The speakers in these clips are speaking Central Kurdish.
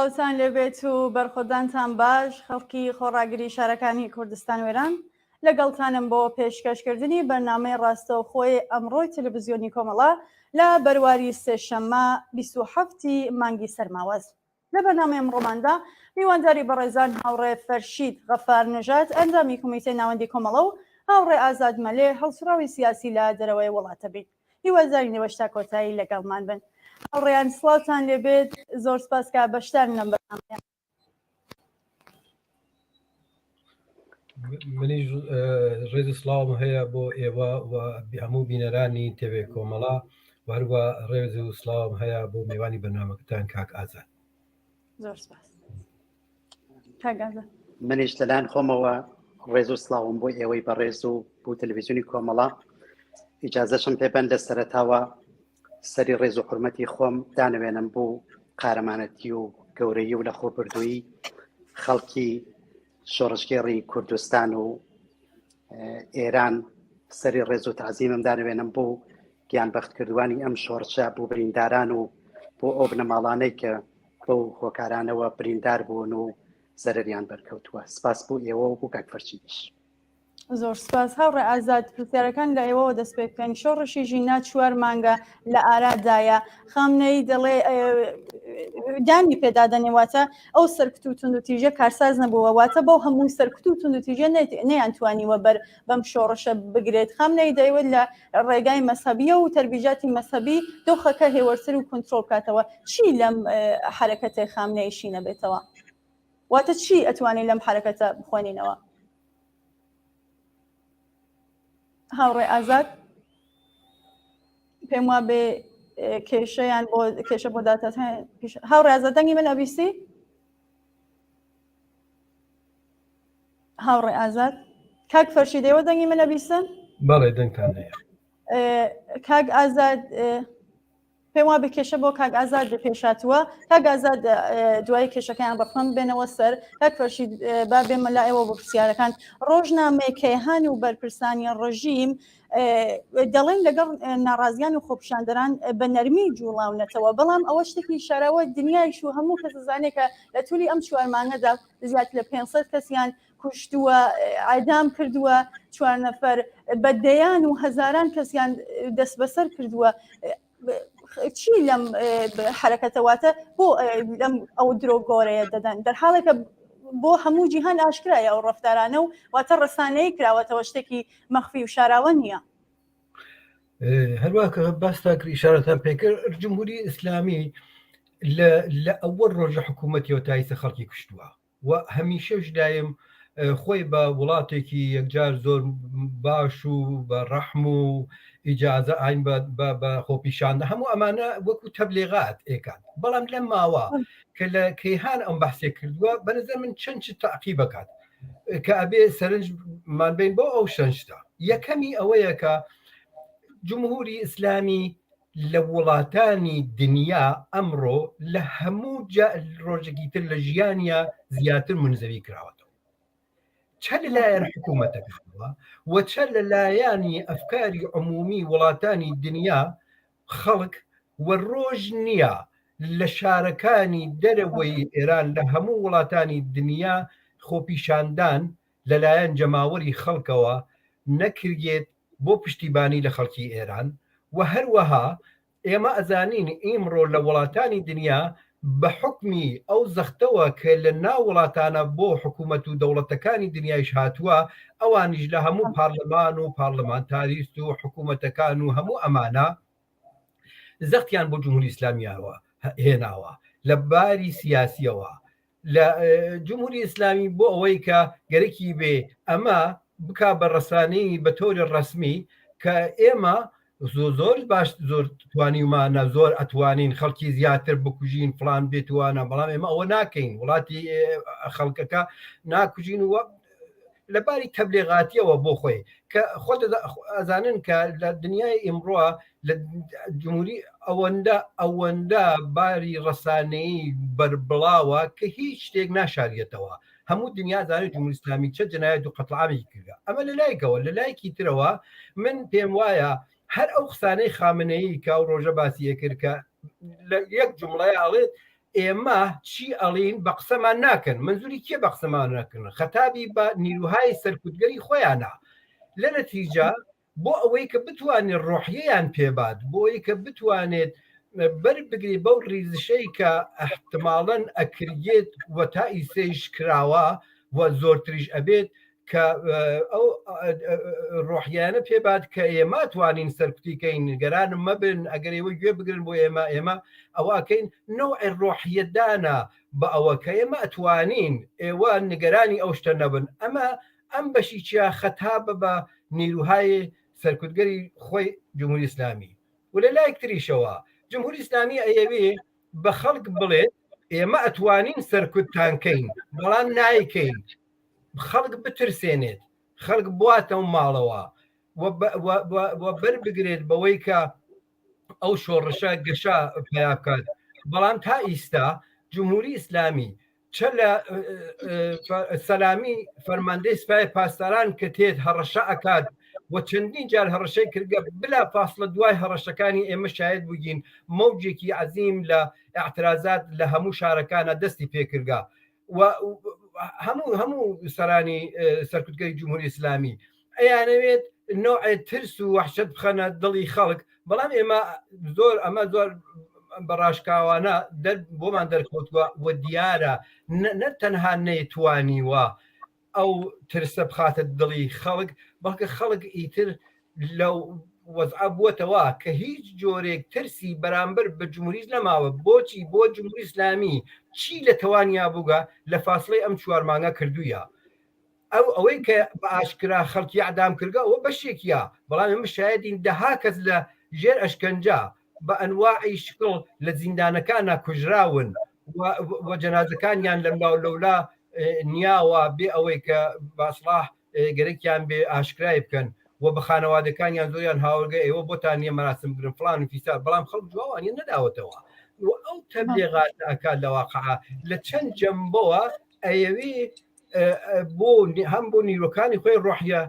سڵاوتان لێبێت و بەرخۆدانتان باش خەڵکی خۆڕاگری شارەکانی کوردستان وێران لەگەڵتانم بۆ پێشکەشکردنی بەرنامەی ڕاستەوخۆی ئەمڕۆی تەلەڤزیۆنی کۆمەڵە لە بەرواری سێشەممە 27 ی مانگی سەرماوەز. لە بەرنامەی ئەمڕۆماندا میوانداری بەڕێزان هاوڕێ فەرشید غەفار نەژاد ئەندامی کۆمیتەی ناوەندی کۆمەڵە و هاوڕێ ئازاد مەلێ هەڵسوڕاوی سیاسی لە دەرەوەی وڵاتە بین. هیوادارین ئێوەش تا کۆتایی لەگەڵمان بن. هاوڕێیان سڵاوتان لێبێت زۆر سپاس کە بەشدارن لەم بەرنامەیە. منیش ڕێز و سڵاوم هەیە بۆ ئێوە و هەموو بینەرانی تێوێ کۆمەڵا و هەروە ڕێز و سڵاوم هەیە بۆ میوانی بەرنامەکەتان کاک ئازاد. زۆر سپاس کاک ئازاد. منیش لەلایەن خۆمەوە ڕێز و سڵاوم بۆ ئێوەی بەڕێز و بۆ تەلەڤیزیۆنی کۆمەڵە ئیجازەشم پێبەن لە سەرەتاوە سەری ڕێز و حورمەتی خۆم دانەوێنم بۆ قارەمانەتی و گەورەیی و لەخۆبردوویی خەڵکی شۆڕشگێڕی کوردستان و ئێران سەری ڕێز و تعزیمم دانەوێنم بۆ گیان بەختکردوانی ئەم شۆڕشە بۆ برینداران و بۆ ئەو بنەماڵانەی کە بەو هۆکارانەوە بریندار بوون و زەرەریان بەرکەوتووە سپاس بۆ ئێوە و بۆ کاک فەرشیدیش. زۆر سپاس هاوڕێ ئازاد پرسیارەکان لە ئێوەوە دەست پێ بکەین شۆڕشی ژینا چوار مانگە لە ئارادایە خامنەیی دەڵێ دانی پێدادەنێ واتە ئەو سەرکوت و توندوتیژە کارساز نەبووە واتە بەو هەموو سەرکوت و توندوتیژە نەیانتوانیوە بەر بەم شۆڕشە بگرێت خامنەیی دەیوت لە ڕێگای مەسەبیە و تەربیجاتی مەسەبی دۆخەکە هێوەرتر و کنترۆڵ بکاتەوە چی لەم حرەکەتەی خامنەیشی نەبێتەوە واتە چی ئەتوانین لەم حرەکەتە بخوێنینەوە هاوڕێ ئازاد پێم وا بێ کێشەیان بۆ کێشە بۆ داتا هاوڕێ ئازاد دەنگی من ئەبیسی هاوڕێ ئازاد کاک فەرشی دەیەوە دەنگی من ئەبیسن بەڵێ دەنگتان هەیە کاک ئازاد پێم وابێ کێشە بۆ کاک ئازاد پێشاتووە کاک ئازاد دوای کێشەکەیان ڕەخنەم بێنەوە سەر کاک فەرشید با بێمە لا ئێوە بۆ پرسیارەکان ڕۆژنامەی کەیهان و بەرپرسانی ڕژیم دەڵێن لەگەڵ ناڕازیان و خۆپیشاندەران بە نەرمی جوڵاونەتەوە بەڵام ئەوە شتێکی شاراوە دنیایش و هەموو کەس زانێت کە لە تولی ئەم چوار مانگەدا زیاتر لە 500 کەسیان کوشتووە، ئیعدام کردووە، چوار نەفەر بە دەیان و هەزاران کەسیان دەستبەسەر کردووە. چی لەم حرەکەتە واتە بۆ لەم ئەو درۆ گۆرەیە دەدەن دەرحاڵێکە بۆ هەموو جیهان ئاشکرایە ئەو ڕفتارانە و واتە ڕسانەیە کراوەتەوە شتێکی مەخفی و شاراوە نییە. هەروە کە باستان کرد ئیشارەتان پێکرد جمهوری ئیسلامی لە ئەوەل ڕۆژە حکوومەتیەوە تا ئیسە خەڵکی کوشتووە و هەمیشەش دایم خۆی بە وڵاتێکی یەکجار زۆر باش و بە ڕەحم و ئیجازە ئاین بە خۆپیشاندە هەموو ئەمانە وەکو تەبلیغات ئێکات بەڵام لەم ماوە کە لە کەیهان ئەم بەحسێ کردووە بە نظر من چەند چ تاقی بکات کە ئەبێ سەرنجمان بین بۆ ئەو شەنشتە یەکەمی ئەوەیە کە جمهوری ئیسلامی لە وڵاتانی دنیا ئەمڕۆ لە هەموو ڕۆژێکی تر لە ژیانیا زیاتر منزەوی کراوەتەوە چە لەلایەن حکوومەتەکانەوە و چە لەلایەنی ئەفکاری عمومی وڵاتانی دنیا خەڵک و ڕۆژ نییە لە شارەکانی دەرەوەی ئێران لە هەموو وڵاتانی دنیا خۆپیشاندان لەلایەن جەماوەری خەڵکەوە نەکریێت بۆ پشتیبانی لە خەڵکی ئێران و هەروەها ئێمە ئەزانین ئیمڕۆ لە وڵاتانی دنیا بە حوکمی ئەو زەختەوە کە لە ناو وڵاتانە بۆ حکوومەت و دەوڵەتەکانی دنیایش هاتووە ئەوانیش لە هەموو پارلمان و پارلمانتاریست و حکوومەتەکان و هەموو ئەمانە زەختیان بۆ جمهوری ئیسلامییەوە هێناوە لە باری سیاسیەوە لە جمهوری ئیسلامی بۆ ئەوەی کە گەرەکی بێ ئەمە بکا بە ڕسانەی بە تۆری ڕسمی کە ئێمە زۆر زۆر باش زۆر توانیمانە زۆر ئەتوانین خەڵکی زیاتر بکوژین فلان بێتوانە بەڵام ئێمە ئەوە ناکەین وڵاتی خەڵکەکە ناکوژین و لە باری تەبلیغاتیەوە بۆ خۆی کە خۆ ئەزانن کە لە دنیای ئیمڕۆ لە جمهوری ئەوەندە ئەوەندە باری ڕسانەیی بەربڵاوە کە هیچ شتێک ناشاریەتەوە هەموو دنیا زانێت جمهوری ئیسلامی چە جنایەت و قەتڵ عامی کردگە ئەمە لە لایکەوە لە لایکی ترەوە من پێم وایە هەر ئەو قسانەی خامنەیی کە ئەو ڕۆژە باسی کرد کە لە یەک جومڵەیە ئەڵێت. ئێمە چی ئەڵین بە قسەمان ناکەن منزوری کێ بە قسەمان ناکەن خەتابی بە نیروهای سەرکوتگەری خۆیانە لە نەتیجە بۆ ئەوەی کە بتوانێت ڕۆحیەیان پێبات بۆ ئەوەی کە بتوانێت بەر بگری بەو ڕیزشەی کە احتماڵەن ئەکریێت و تا ئیسەیش کراوە و زۆرتریش ئەبێت کە ئەو ڕۆحیانە پێبات کە ئێمە توانین سەرکوتی کەین نگەرانم مەبن ئەگەر ئێوە گوێ بگرن بۆ ئێمە ئێمە ئەوە ئەکەین نەوعێ ڕۆحیەدانە بە ئەوە کە ئێمە ئەتوانین ئێوە نگەرانی ئەو شتە نەبن ئەمە ئەم بەشی چیا خەتابە بە نیروهای سەرکوتگەری خۆی جمهوری ئیسلامی و لە لایەک تریشەوە جمهوری ئیسلامی ئەیەوێ بە خەڵک بڵێت ئێمە ئەتوانین سەرکوتتان کەین بەڵام نایکەین خەڵک بترسێنێت خەڵک بواتەوە ماڵەوە و بەر بگرێت بەوەی کە ئەو شۆڕشە گەشە پیا بکات بەڵام تا ئیستا جمهوری ئیسلامی چە لە سەلامی فەرماندەی سپای پاسداران کە تێت هەڕەشە ئەکات و چەندین جار هەڕەشەی کردگە بلا فاصلە دوای هەڕەشەکانی ئێمە شاید بگین مەوجێکی عەزیم لە اعترازات لە هەموو شارەکانە دەستی پێکردگە و هەموو هەموو سەرانی سەرکوتگەری جمهوری ئیسلامی ئەیانەوێت نەوعێ ترس و وەحشەت بخەنە دڵی خەڵک بەڵام ئێمە زۆر ئەمە زۆر بە ڕاشکاوانە بۆمان دەرکەوتووە و دیارە نە تەنها نەیتوانیوە ئەو ترسە بخاتە دڵی خەڵک بەڵکە خەڵک ئیتر لەو وەزعە بووەتەوە کە هیچ جۆرێک ترسی بەرامبەر بە جمهوریش نەماوە بۆچی بۆ جمهوری ئیسلامی چی لە تەوانیا بووگە لە فاسڵەی ئەم چوار مانگە کردوویە ئەو ئەوەی کە بە ئاشکرا خەڵکی ئەعدام کردگە ئەوە بەشێکیە بەڵام ئێمە شایەدین دەها کەس لە ژێر ئەشکەنجە بە ئەنواعی شکڵ لە زیندانەکانا کوژراون و جەنازەکانیان لەملاو لەولا نیاوە بێ ئەوەی کە باسڵاح گەرەکیان بێ ئاشکرای بکەن و بە خانەوادەکانیان زۆریان هاوەرگە ئێوە بۆتان نییە مەراسم بگرن فڵان و فیسار بەڵام خەڵک جوابیان نەداوەتەوە و ئەو تەبلیغاتە ئەکات لە واقعا لە چەند جەمبەوە ئەیەوێ بۆ هەم بۆ نیرۆکانی خۆی ڕۆحیە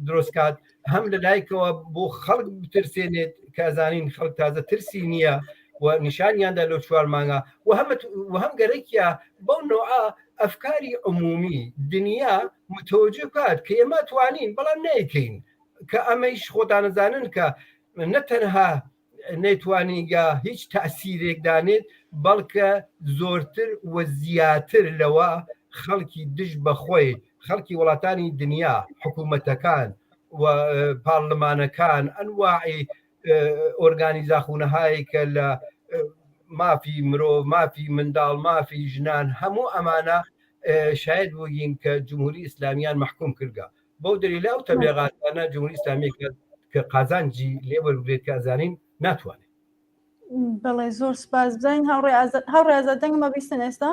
دروستکات هەم لە لایکەوە بۆ خەڵک بترسێنێت کە ئەزانین خەڵک تازە ترسی نییە و نیشانیاندا لەو چوار مانگە و هەم گەرەکیە بەو نوعە ئەفکاری عمومی دنیا متوجه بکات کە ئێمە توانین بەڵام نیکەین کە ئەمەیش خۆتانەزانن کە نە تەنها نەیتوانیگە هیچ تەئسیرێک دانێت بەڵکە زۆرتر و زیاتر لەوە خەڵکی دژ بە خۆی خەڵکی وڵاتانی دنیا حکوومەتەکان و پارلمانەکان ئەنواعی ئۆرگانیزاخونەهایی کە لە مافی مرۆڤ مافی منداڵ مافی ژنان هەموو ئەمانە شاید بووین کە جمهوری ئیسلامیان مەحکوم کردگە بەو دەلیلە ئەو تەبلیغاتانە جمهوری ئیسلامی کە قازانجی لێ وەربگرێت کە ئەزانین ناتوانێت. بەڵێ زۆر سپاس بزانین هاوڕێ ئازاد هاوڕێ ئازاد دەنگم ئەبیستن ئێستا؟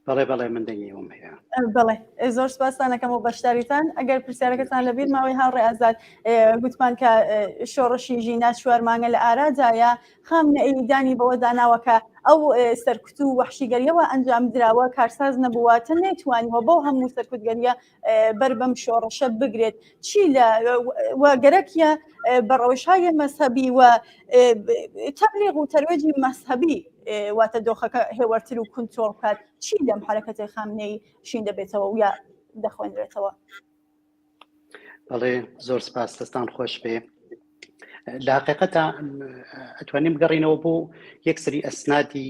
بەڵێ بەڵێ من دەنگی ئێوەم هەیە. بەڵێ زۆر سپاستان ئەکەم بۆ بەشداریتان ئەگەر پرسیارەکەتان لەبیر ماوەی هاوڕێ ئازاد گوتمان کە شۆڕشی ژینا چوار مانگە لە ئارادایە خامنەئی دانی بەوە داناوە کە ئەو سەرکوت و وەحشیگەریەوە ئەنجام دراوە کارساز نەبووە تە نەیتوانیوە بەو هەموو سەرکوتگەریە بەر بەم شۆڕشە بگرێت چی لە گەرەکیە بە ڕەوشهای مەسەبی و تەبلیغ و تەروێجی مەسەبی واتە دۆخەکە هێوەرتر و کنترۆڵ بکات چی لەم حرەکەتی خامنەی شین دەبێتەوە و یا دەخوێنرێتەوە بەڵێ زۆر سپاس دەستان خۆش بێ لە حقیقەتا ئەتوانین بگەڕینەوە بۆ یەکسری ئەسنادی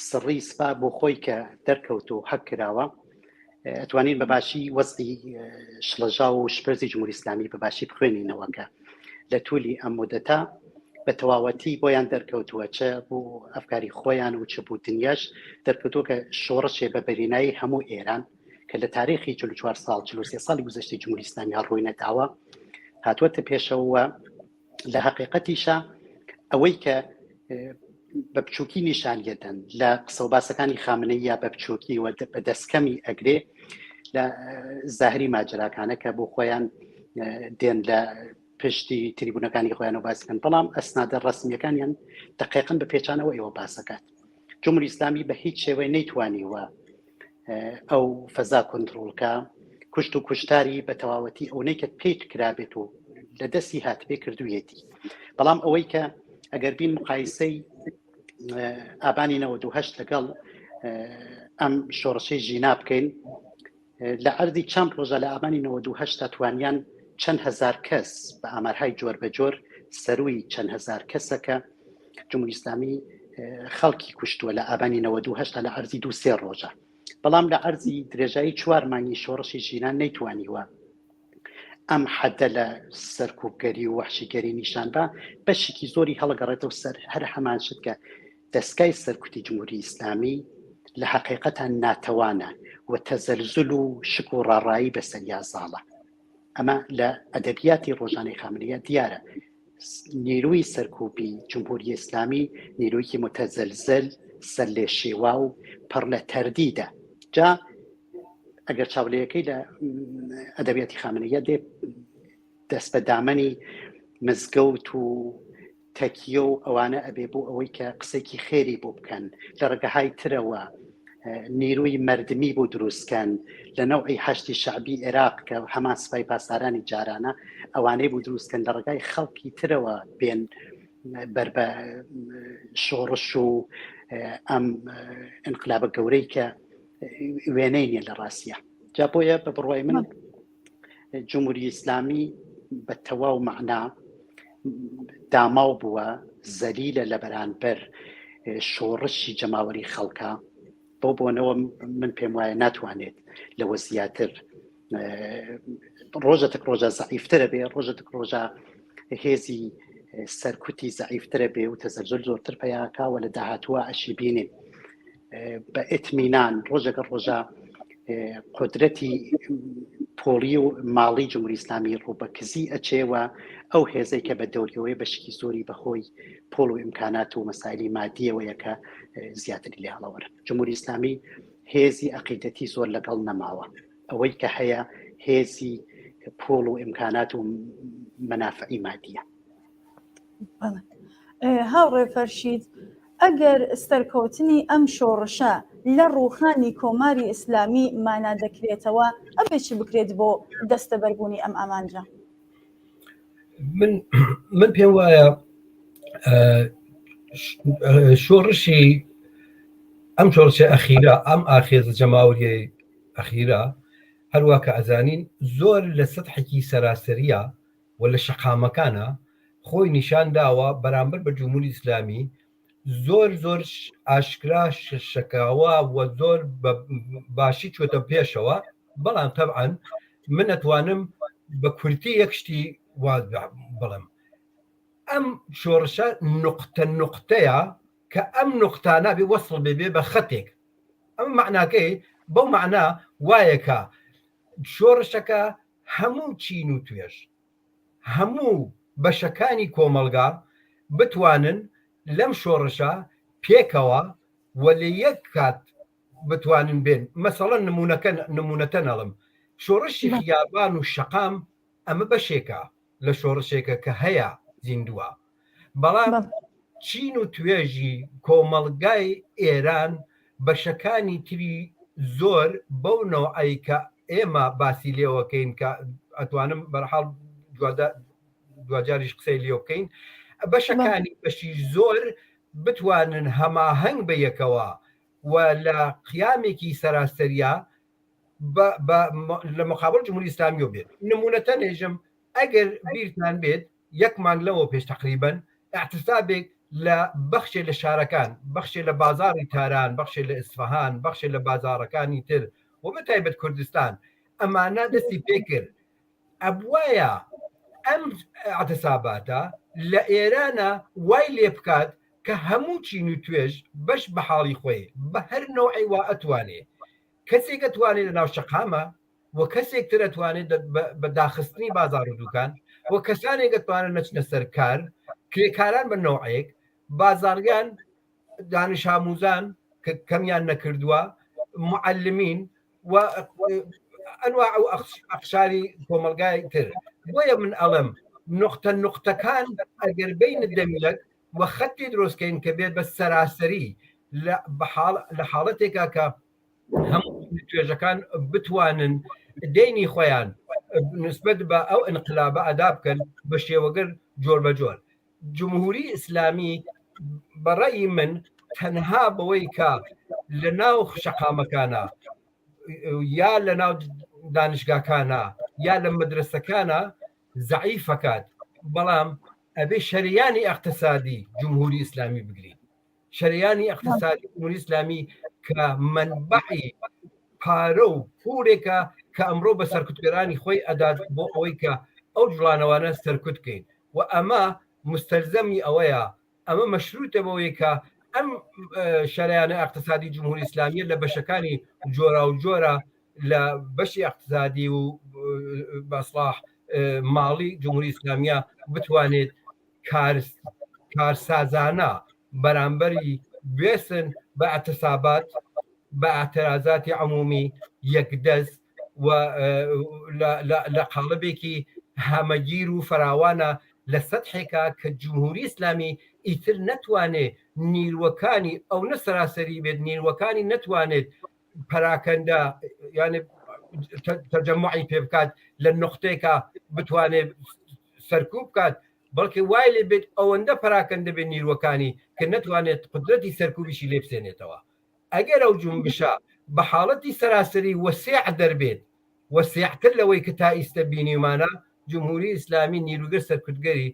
سڕی سپا بۆ خۆی کە دەرکەوت و حەک کراوە ئەتوانین بە باشی وەزعی شڵەژاو و شپرزی جمهوری ئیسلامی بە باشی بخوێنینەوە کە لە تولی ئەم مدەتە بە تەواوەتی بۆیان دەرکەوتووە چ بۆ ئەفکاری خۆیان و چ بۆ دنیاش دەرکەوتووە کە شۆڕشێ بە بەرینایی هەموو ئێران کە لە تاریخی 44 ساڵ 43 ساڵی گوزەشتی جمهوری ئیسلامی هەر ڕووی نەداوە هاتووەتە پێشەوە لە حقیقەتیشا ئەوەی کە بە بچووکی نیشانیەدەن لە قسە و باسەکانی خامنەیە بە بچووکی و بە دەستکەمی ئەگرێ لە زاهری ماجراکانە کە بۆ خۆیان دێن لە پشتی تریبوونەکانی خۆیان و باسکەن بەڵام ئەسنادە ڕسمیەکانیان دقیقن بە پێچانەوە ئێوە باسەکات جمهوری ئیسلامی بە هیچ شێوەی نەیتوانیوە ئەو فەزا کۆنترۆڵکە کوشت و کوشتاری بە تەواوەتی ئەوەی کە پێیت کرابێت و لە دەستی هاتبێ کردوویەتی بەڵام ئەوەی کە ئەگەر بین مقایسەی ئابانی 98 لەگەڵ ئەم شۆڕشەی ژینا بکەین لە عەرزی چەند ڕۆژە لە ئابانی 98 تا توانیان چەند هەزار کەس بە ئامارهای جۆر بە جۆر سەروی چەند هەزار کەسەکە جمهوری ئیسلامی خەڵکی کوشتووە لە ئابانی 98 لە عەرزی دو سێ ڕۆژە بەڵام لە عەرزی درێژایی چوار مانگی شۆڕشی ژینان نەیتوانیوە ئەم حەدە لە سەرکوبگەری و وەحشیگەری نیشان بە بەشێکی زۆری هەڵگەڕێتەوە سەر هەر هەمان شت کە دەستگای سەرکوتی جمهوری ئیسلامی لە حەقیقەتان ناتەوانە و تەزەلزول و شک و ڕاڕایی بەسەریا زاڵە. ئەمە لە ئەدەبیاتی ڕۆژانەی خامنەیە دیارە. نیروی سەرکوبی جمهوری ئیسلامی نیرویکی متەزەلزل، سەرلێشێواو، پڕ لە تەردیدە. جا ئەگەر چاولەیەکەی لە ئەدەبیاتی خامنەیە دێ دەست بە دامەنی مزگەوت و تەکیە و ئەوانە ئەبێ بۆ ئەوەی کە قسێکی خێری بۆ بکەن لە ڕێگەهای ترەوە نیروی مردمی بۆ دروستکەن لە نەوعی حەشتی شعبی عێراق کە هەمان سپای پاسدارانی جارانە ئەوانەی بۆ دروستکەن لە ڕێگای خەڵکی ترەوە بێن بەر بە شۆڕش و ئەم ئینقلابە گەورەی کە وێنەی نیە لە ڕاستە جا بۆیە بە بڕای من جمهوری ئیسلامی بە تەواو مەعنا داماو بووە زەلیلە لە بەرانبەر شۆڕشی جەماوەری خەڵکە بۆ بۆنەوە من پێم وایە ناتوانێت لەوە زیاتر ڕۆژە تک ڕۆژە زەعیفترە بێ ڕۆژە تک ڕۆژە هێزی سەرکوتی زەعیفترە بێ و تەزەلزول زۆرتر پیاکاوە لە داهاتووە ئەشی بینین بە ئیتمینان ڕۆژەکە ڕۆژە قدرەتی پۆڵی و ماڵی جمهوری ئیسلامی ڕوو بە کزی ئەچێوە ئەو هێزەی کە بە دەوریەوەی بەشکی زۆری بەهۆی پۆڵ و ئیمکانات و مەسایلی مادیەوەیە کە زیاتری لێ هەڵەوەرن جمهوری ئیسلامی هێزی عقیدەتی زۆر لەگەڵ نەماوە ئەوەی کە هەیە هێزی پۆڵ و ئیمکانات و مەنافعی مادیە. هاوڕێ فەرشید، ئەگەر سەرکەوتنی ئەم شۆڕشە لە ڕووخانی کۆماری ئیسلامی مانا دەکرێتەوە، ئەبێ چ بکرێت بۆ دەستەبەربوونی ئەم ئامانجە؟ من من پێم وایە شۆڕشی ئەم شۆڕشی ئەخیرا ئەم ئاخێزە جەماوریەی ئەخیرا هەروە کە ئەزانین زۆر لە سەتحێکی سەراسەریە و لە شەقامەکانا خۆی نیشان داوە بەرامبەر بە جمهوری ئیسلامی زۆر زۆر ئاشکرا شەکاوە و زۆر بە باشی چۆتە پێشەوە بەڵام تەبعەن من ئەتوانم بە کورتی یەک شتی وا بڵێم ئەم شۆڕشە نقطە نقطەیە کە ئەم نقطانە بێ وەسڵ بێ بێ بە خەتێک ئەم معناکەی بەو معنا وایە کە شۆڕشەکە هەموو چین و توێژ، هەموو بەشەکانی کۆمەڵگا بتوانن لەم شۆڕشە پێکەوە و لە یەک کات بتوانن بێن، مەسەڵەن نموونەکە نموونەتەن ئەڵێم شۆڕشی خیابان و شەقام ئەمە بەشێکە لە شۆڕشێکە کە هەیە زیندووە، بەڵام چین و توێژی کۆمەڵگای ئێران بەشەکانی تری زۆر بەو نەوعەی کە ئێمە باسی لێوەکەین کە ئەتوانم بەرحاڵ دواجاریش قسەی لێ بکەین بەشەکانی بەشی زۆر بتوانن هەماهەنگ بە یەکەوە و لە قیامێکی سەراسەریا لە مقابل جمهوری ئیسلامیەوە بێت نمونەتە نێژم ئەگەر بیرتان بێت یەک مانگ لەوە پێش تەقریبەن ئیعتسابێک لە بەخشێ لە شارەکان، بەخشێ لە بازاڕی تاران، بەخشێ لە ئیسفەهان، بەخشێ لە بازاڕەکانی تر و بە تایبەت کوردستان ئەمانە دەستی پێ کرد. ئەبوایە ئەم ئیعتساباتە لە ئێرانە وای لێ بکات کە هەموو چین و توێژ بەش بە حاڵی خۆی بە هەر نەوعێ وا ئەتوانێ کەسێک ئەتوانێ لە ناو شەقامە و کەسێک تر ئەتوانێت بە داخستنی بازاڕ و دوکان و کەسانێک ئەتوانن نەچنە سەر کار کرێکاران بە نەوعێک بازاڕیان دانش ئاموزان کە کەمیان نەکردووە معلمین و ئەنواع و ئەقشاری کۆمەلگای تر بۆیە من ئەڵم نقطە نقطەکان ئەگەر بینە دەمیلەک و خەتی درۆستکەین کە بێت بە سەراسەری لە حاڵەتێکا کە هەموو توێژەکان بتوانن دینی خۆیان نسبت بە ئەو ئینقلابە ئەدا بکەن بە شێوەگر جۆر بە جۆر جمهوری ئیسلامی بەڕێی من تەنها بەوەی کە لە ناو شەقامەکانە یا لە ناو دانشگاکانە یا لە مەدرسەکانە زەعیفەکات بەڵام ئەبێ شەریانی ئەقتصادی جمهوری ئیسلامی بگرین شەریانی ئەقتصادی جمهوری ئیسلامی کە منبعی پارە و پوڵێکە کە ئەمڕۆ بە سەرکوتگەرانی خۆی ئەدات بۆ ئەوەی کە ئەو جوڵانەوانە سەرکوت بکەین و ئەمە مستەلزەمی ئەوەیە ئەمە مەشروتە بەوەی کە ئەم شەریانە ئەقتصادی جمهوری ئیسلامیە لە بەشەکانی جۆرا و جۆرە لە بەشی ئەقتصادی و بەسڵاح ماڵی جمهوری ئیسلامیە بتوانێت کارسازانە بەرامبەری بێسن بە اعتصابات بە اعترازاتی عمومی یەکدەست و لە قاڵبێکی هەمەگیر و فراوانە لە سەتحێکا کە جمهوری ئیسلامی ئیتر نەتوانێ نیروەکانی ئەو نە سەراسەری بێت نیروەکانی نەتوانێت پەراکەندە یانێ تەجەموعی پێ بکات لە نقطێکا بتوانێت سەرکوب بکات بەڵکە وای لێ بێت ئەوەندە پەراکەندە بێت نیروەکانی کە نەتوانێت قدرەتی سەرکوبیشی لێ بسێنێتەوە ئەگەر ئەو جونبشە بە حاڵەتی سەراسەری وەسیع دەربێت وەسیعتر لەوەی کە تا ئیستە بینیومانە جمهوری ئیسلامی نیروگەر سەرکوتگەری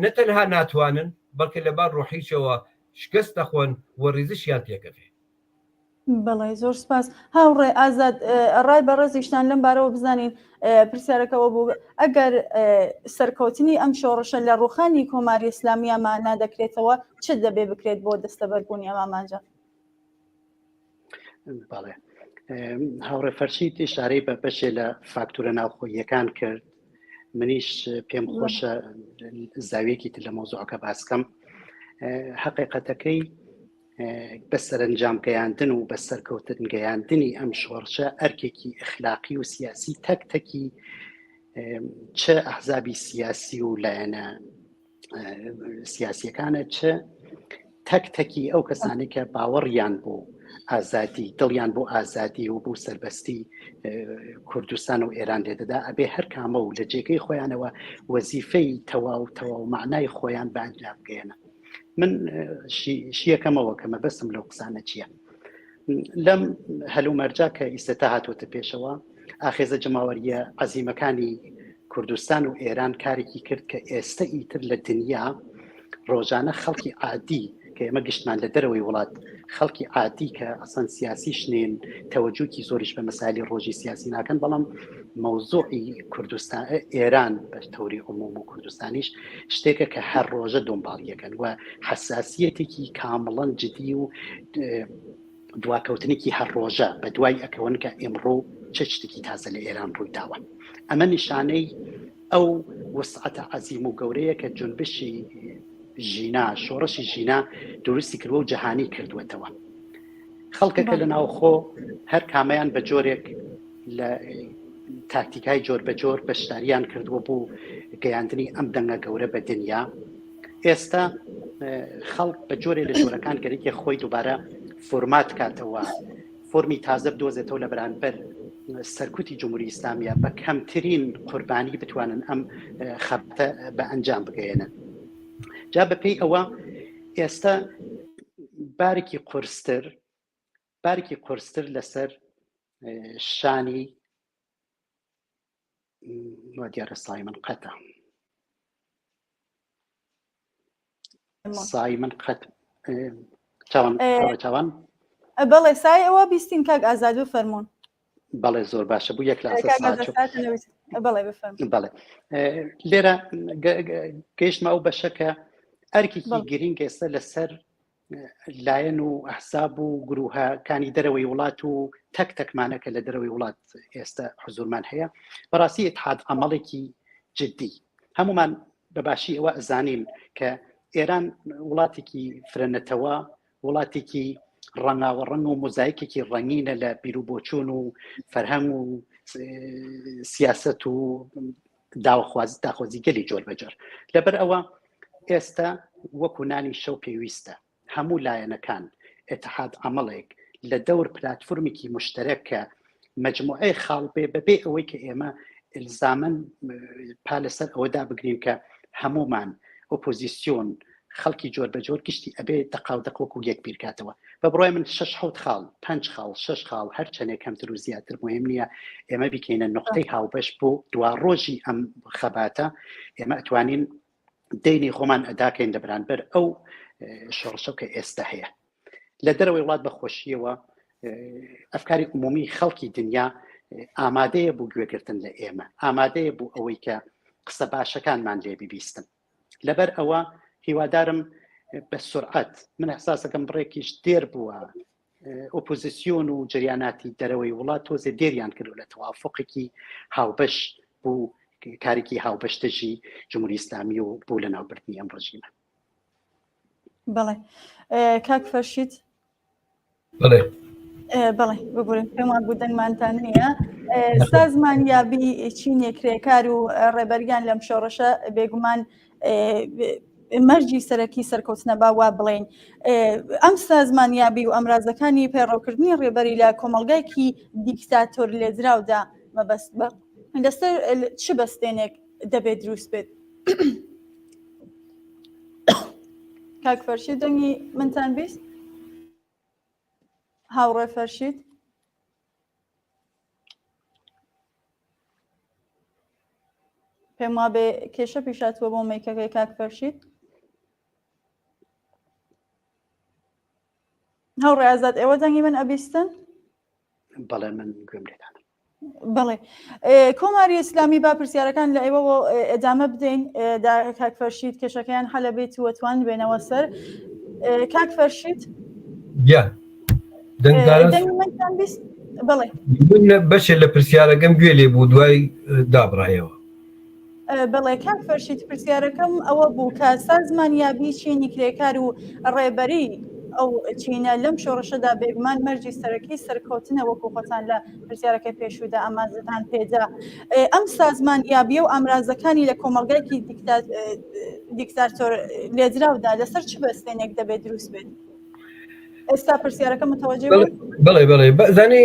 نە تەنها ناتوانن بەڵکە لە بار ڕۆحیشەوە شکست دەخۆن و ڕیزشیان تێکەفێ. بەڵێ زۆر سپاس هاوڕێ ئازاد ڕای بەڕێزیشتان لەم بارەوە بزانین پرسیارەکەەوە بوو ئەگەر سەرکەوتنی ئەم شۆڕشە لە ڕوخانی کۆماری ئیسلامیە مانا دەکرێتەوە چ دەبێ بکرێت بۆ دەستەبەربوونی ئەم ئامانجە؟ بەڵێ هاوڕێ فەرشید ئشارەی بە بەشێ لە فاکتورە ناوخۆییەکان کرد منیش پێم خۆشە زاویەکی تر لە مۆزوعەکە باسکەم حقیقەتەکەی بە سەرنجام گەیاندن و بە سەرکەوتن گەیاندنی ئەم شۆڕشە ئەرکێکی ئەخلاقی و سیاسی تەک تەکی چ ئەحزابی سیاسی و لایەنە سیاسیەکانە چ تەک تەکی ئەو کەسانی کە باوەڕیان بۆ ئازادی دڵیان بۆ ئازادی و بۆ سربەستی کوردستان و ئێران لێدەدا ئەبێ هەر کامە و لە جێگەی خۆیانەوە وەزیفەی تەواو تەواو معنای خۆیان بە ئەنجام بگەێنن من شیەکەمەوە کە مەبەستم لەو قسانە چییە لەم هەلومەرجا کە ئیستا هاتووەتە پێشەوە ئاخێزە جەماوەریە عەزیمەکانی کوردستان و ئێران کارێکی کرد کە ئێستە ئیتر لە دنیا ڕۆژانە خەڵکی عادی کە ئێمە گشتمان لە دەرەوەی وڵات خەڵکی عادی کە ئەسەن سیاسیش نین تەوەجوکی زۆریش بە مەسالی ڕۆژی سیاسی ناکەن بەڵام مەوزوعی کوردستان ئێران بە تەوری عموم و کوردستانیش شتێکە کە هەر ڕۆژە دۆمباڵیەکەن و حساسیەتێکی کامڵەن جدی و دواکەوتنێکی هەر ڕۆژە بە دوای ئەکەون کە ئێمڕۆ چ شتێکی تازە لە ئێران ڕووی داوە ئەمە نیشانەی ئەو وسعەتە عەزیم و گەورەیە کە جونبشی ژینا شۆڕشی ژینا دروستی کردوە و جەهانی کردووەتەوە خەڵکەکە لە ناوخۆ هەر کامەیان بە جۆرێک لە تاکتیکای جۆر بە جۆر بەشداریان کردووە بۆ گەیاندنی ئەم دەنگە گەورە بە دنیا ئێستا خەڵک بە جۆرێ لە جۆرەکان گەرەکێ خۆی دووبارە فۆرمات کاتەوە فۆرمی تازە بدۆزێتەوە لە بەرانبەر سەرکوتی جمهوری ئیسلامیە بە کەمترین قوربانی بتوانن ئەم خەبتە بە ئەنجام بگەیەنن جا بەپێی ئەوە ئێستا بارێکی قورستر بارێکی قورستر لەسەر شانی دیارە سای من قەتە سای من قەت چاوان چاوان بەڵێ سای ئەوە بیستین کاک ئازاد و فەرمونون بەڵێ زۆر باشە بوو یەک لە بەڵێ لێرە گەیشتمە ئەو بەشە کە ئەرکێکی گرینگ ئێستا لەسەر لایەن و ئەحساب و گروهەکانی دەرەوەی وڵات و تەک تەکمانە کە لە دەرەوەی وڵات ئێستا حزورمان هەیە بەڕاستی اتحاد عملێکی جدی هەمومان بە باشی ئەوە ئەزانین کە ئێران وڵاتێکی فرەنەتەوە وڵاتێکی ڕەنگاوە ڕەنگ و مۆزایکێکی ڕەنگینە لە بیرروبۆچوون و فەرهەنگ و سیاست و داواخواز داخوازی گەلی جۆر بەجۆر لەبەر ئەوە ئێستا وەکو نانی شەو پێویستە هەموو لایەنەکان اتحاد عملێک لە دەور پلتفۆرمێکی مشتەرەک کە مجموعەی خاڵ بێ بەبێ ئەوەی کە ئێمە الزامن پا لەسەر ئەوە دابگرین کە هەمومان ئۆپۆزیسیۆن. خەڵکی جۆر بە جۆر گشتی ئەبێ دەقاو دەق وەکو یەک بیرکاتەوە. بە بڕوای من شەش حەوت خاڵ، پەنج خاڵ، شەش خاڵ هەر چەنێک کەمتر و زیاتر مهم نییە، ئێمە بیکەینە نوقتەی هاوبەش بۆ دواڕۆژی ئەم خەباتە، ئێمە ئەتوانین دەینی خۆمان ئەداکەین لە بەرانبەر ئەو شۆڕشە کە ئێستا هەیە. لە دەرەوەی وڵات بە خۆشیەوە ئەفکاری عمومی خەڵکی دنیا ئامادەیە بۆ گوێگرتن لە ئێمە، ئامادەیە بۆ ئەوەی کە قسە باشەکانمان لێ ببیستن. لەبەر ئەوە هیوادارم بە سرعەت من احساسەکەم بڕێکیش دێر بووە ئۆپۆزیسیۆن و جریاناتی دەرەوەی وڵات تۆزێ دێریان کردو لە توافقێکی هاوبەش بوو کارێکی هاوبەش دژی جمهوری ئیسلامی و بۆ لە ناوبردنی ئەم ڕژیمە. بەڵێ کاک فەرشید بەڵێ بەڵێ ببورن پێم وابوو دەنگمانتان نییە سازمان یابی چینێک کرێکار و ڕێبەریان لەم شۆڕشە بێگومان مەرجی سەرەکی سەرکەوتنە با وا بڵێین ئەم سازمان یابی و ئەمرازەکانی پەیڕەوکردنی ڕێبەری لە کۆمەڵگایکی دیکتاتۆر لێدراودا مەبەست بە لەسەر چ بەستێنێک دەبێت دروست بێت کاک فەرشید دەنگی منتان 20 هاوڕێ فەرشید پێم وابێ کێشە پیشاتوە بۆ مەیکەکەی کاک فەرشید هاوڕێ ئازاد ئێوە دەنگی من ئەبیستن بەڵێ من گوێم لێتانە بەڵێ کۆماری ئیسلامی با پرسیارەکان لە ئێوەوە ئەدامە بدەین کاک فەرشید کێشەکەیان حەلە بێت وەتوان بێنەوە سەر کاک فەرشید بەڵێ بەشێ لە پرسیارەکەم گوێ لێ بوو دوای دابڕایەوە بەڵێ کاک فەرشید پرسیارەکەم ئەوە بوو کە سازمان یابی چینی کرێکار و ڕێبەری ئەو چینە لەم شۆڕشەدا بێگومان مەرجی سەرەکی سەرکەوتنە وەکو خۆتان لە پرسیارەکەی پێشوودا ئاماژەتان پێدا ئەم سازمان یابیە و ئامرازەکانی لە کۆمەڵگایکی دیکتاتۆر لێدراودا لەسەر چ بەستێنێک دەبێت دروست بێت؟ ئێستا پرسیارەکە متوجه بڵێ بڵێ بەزانێ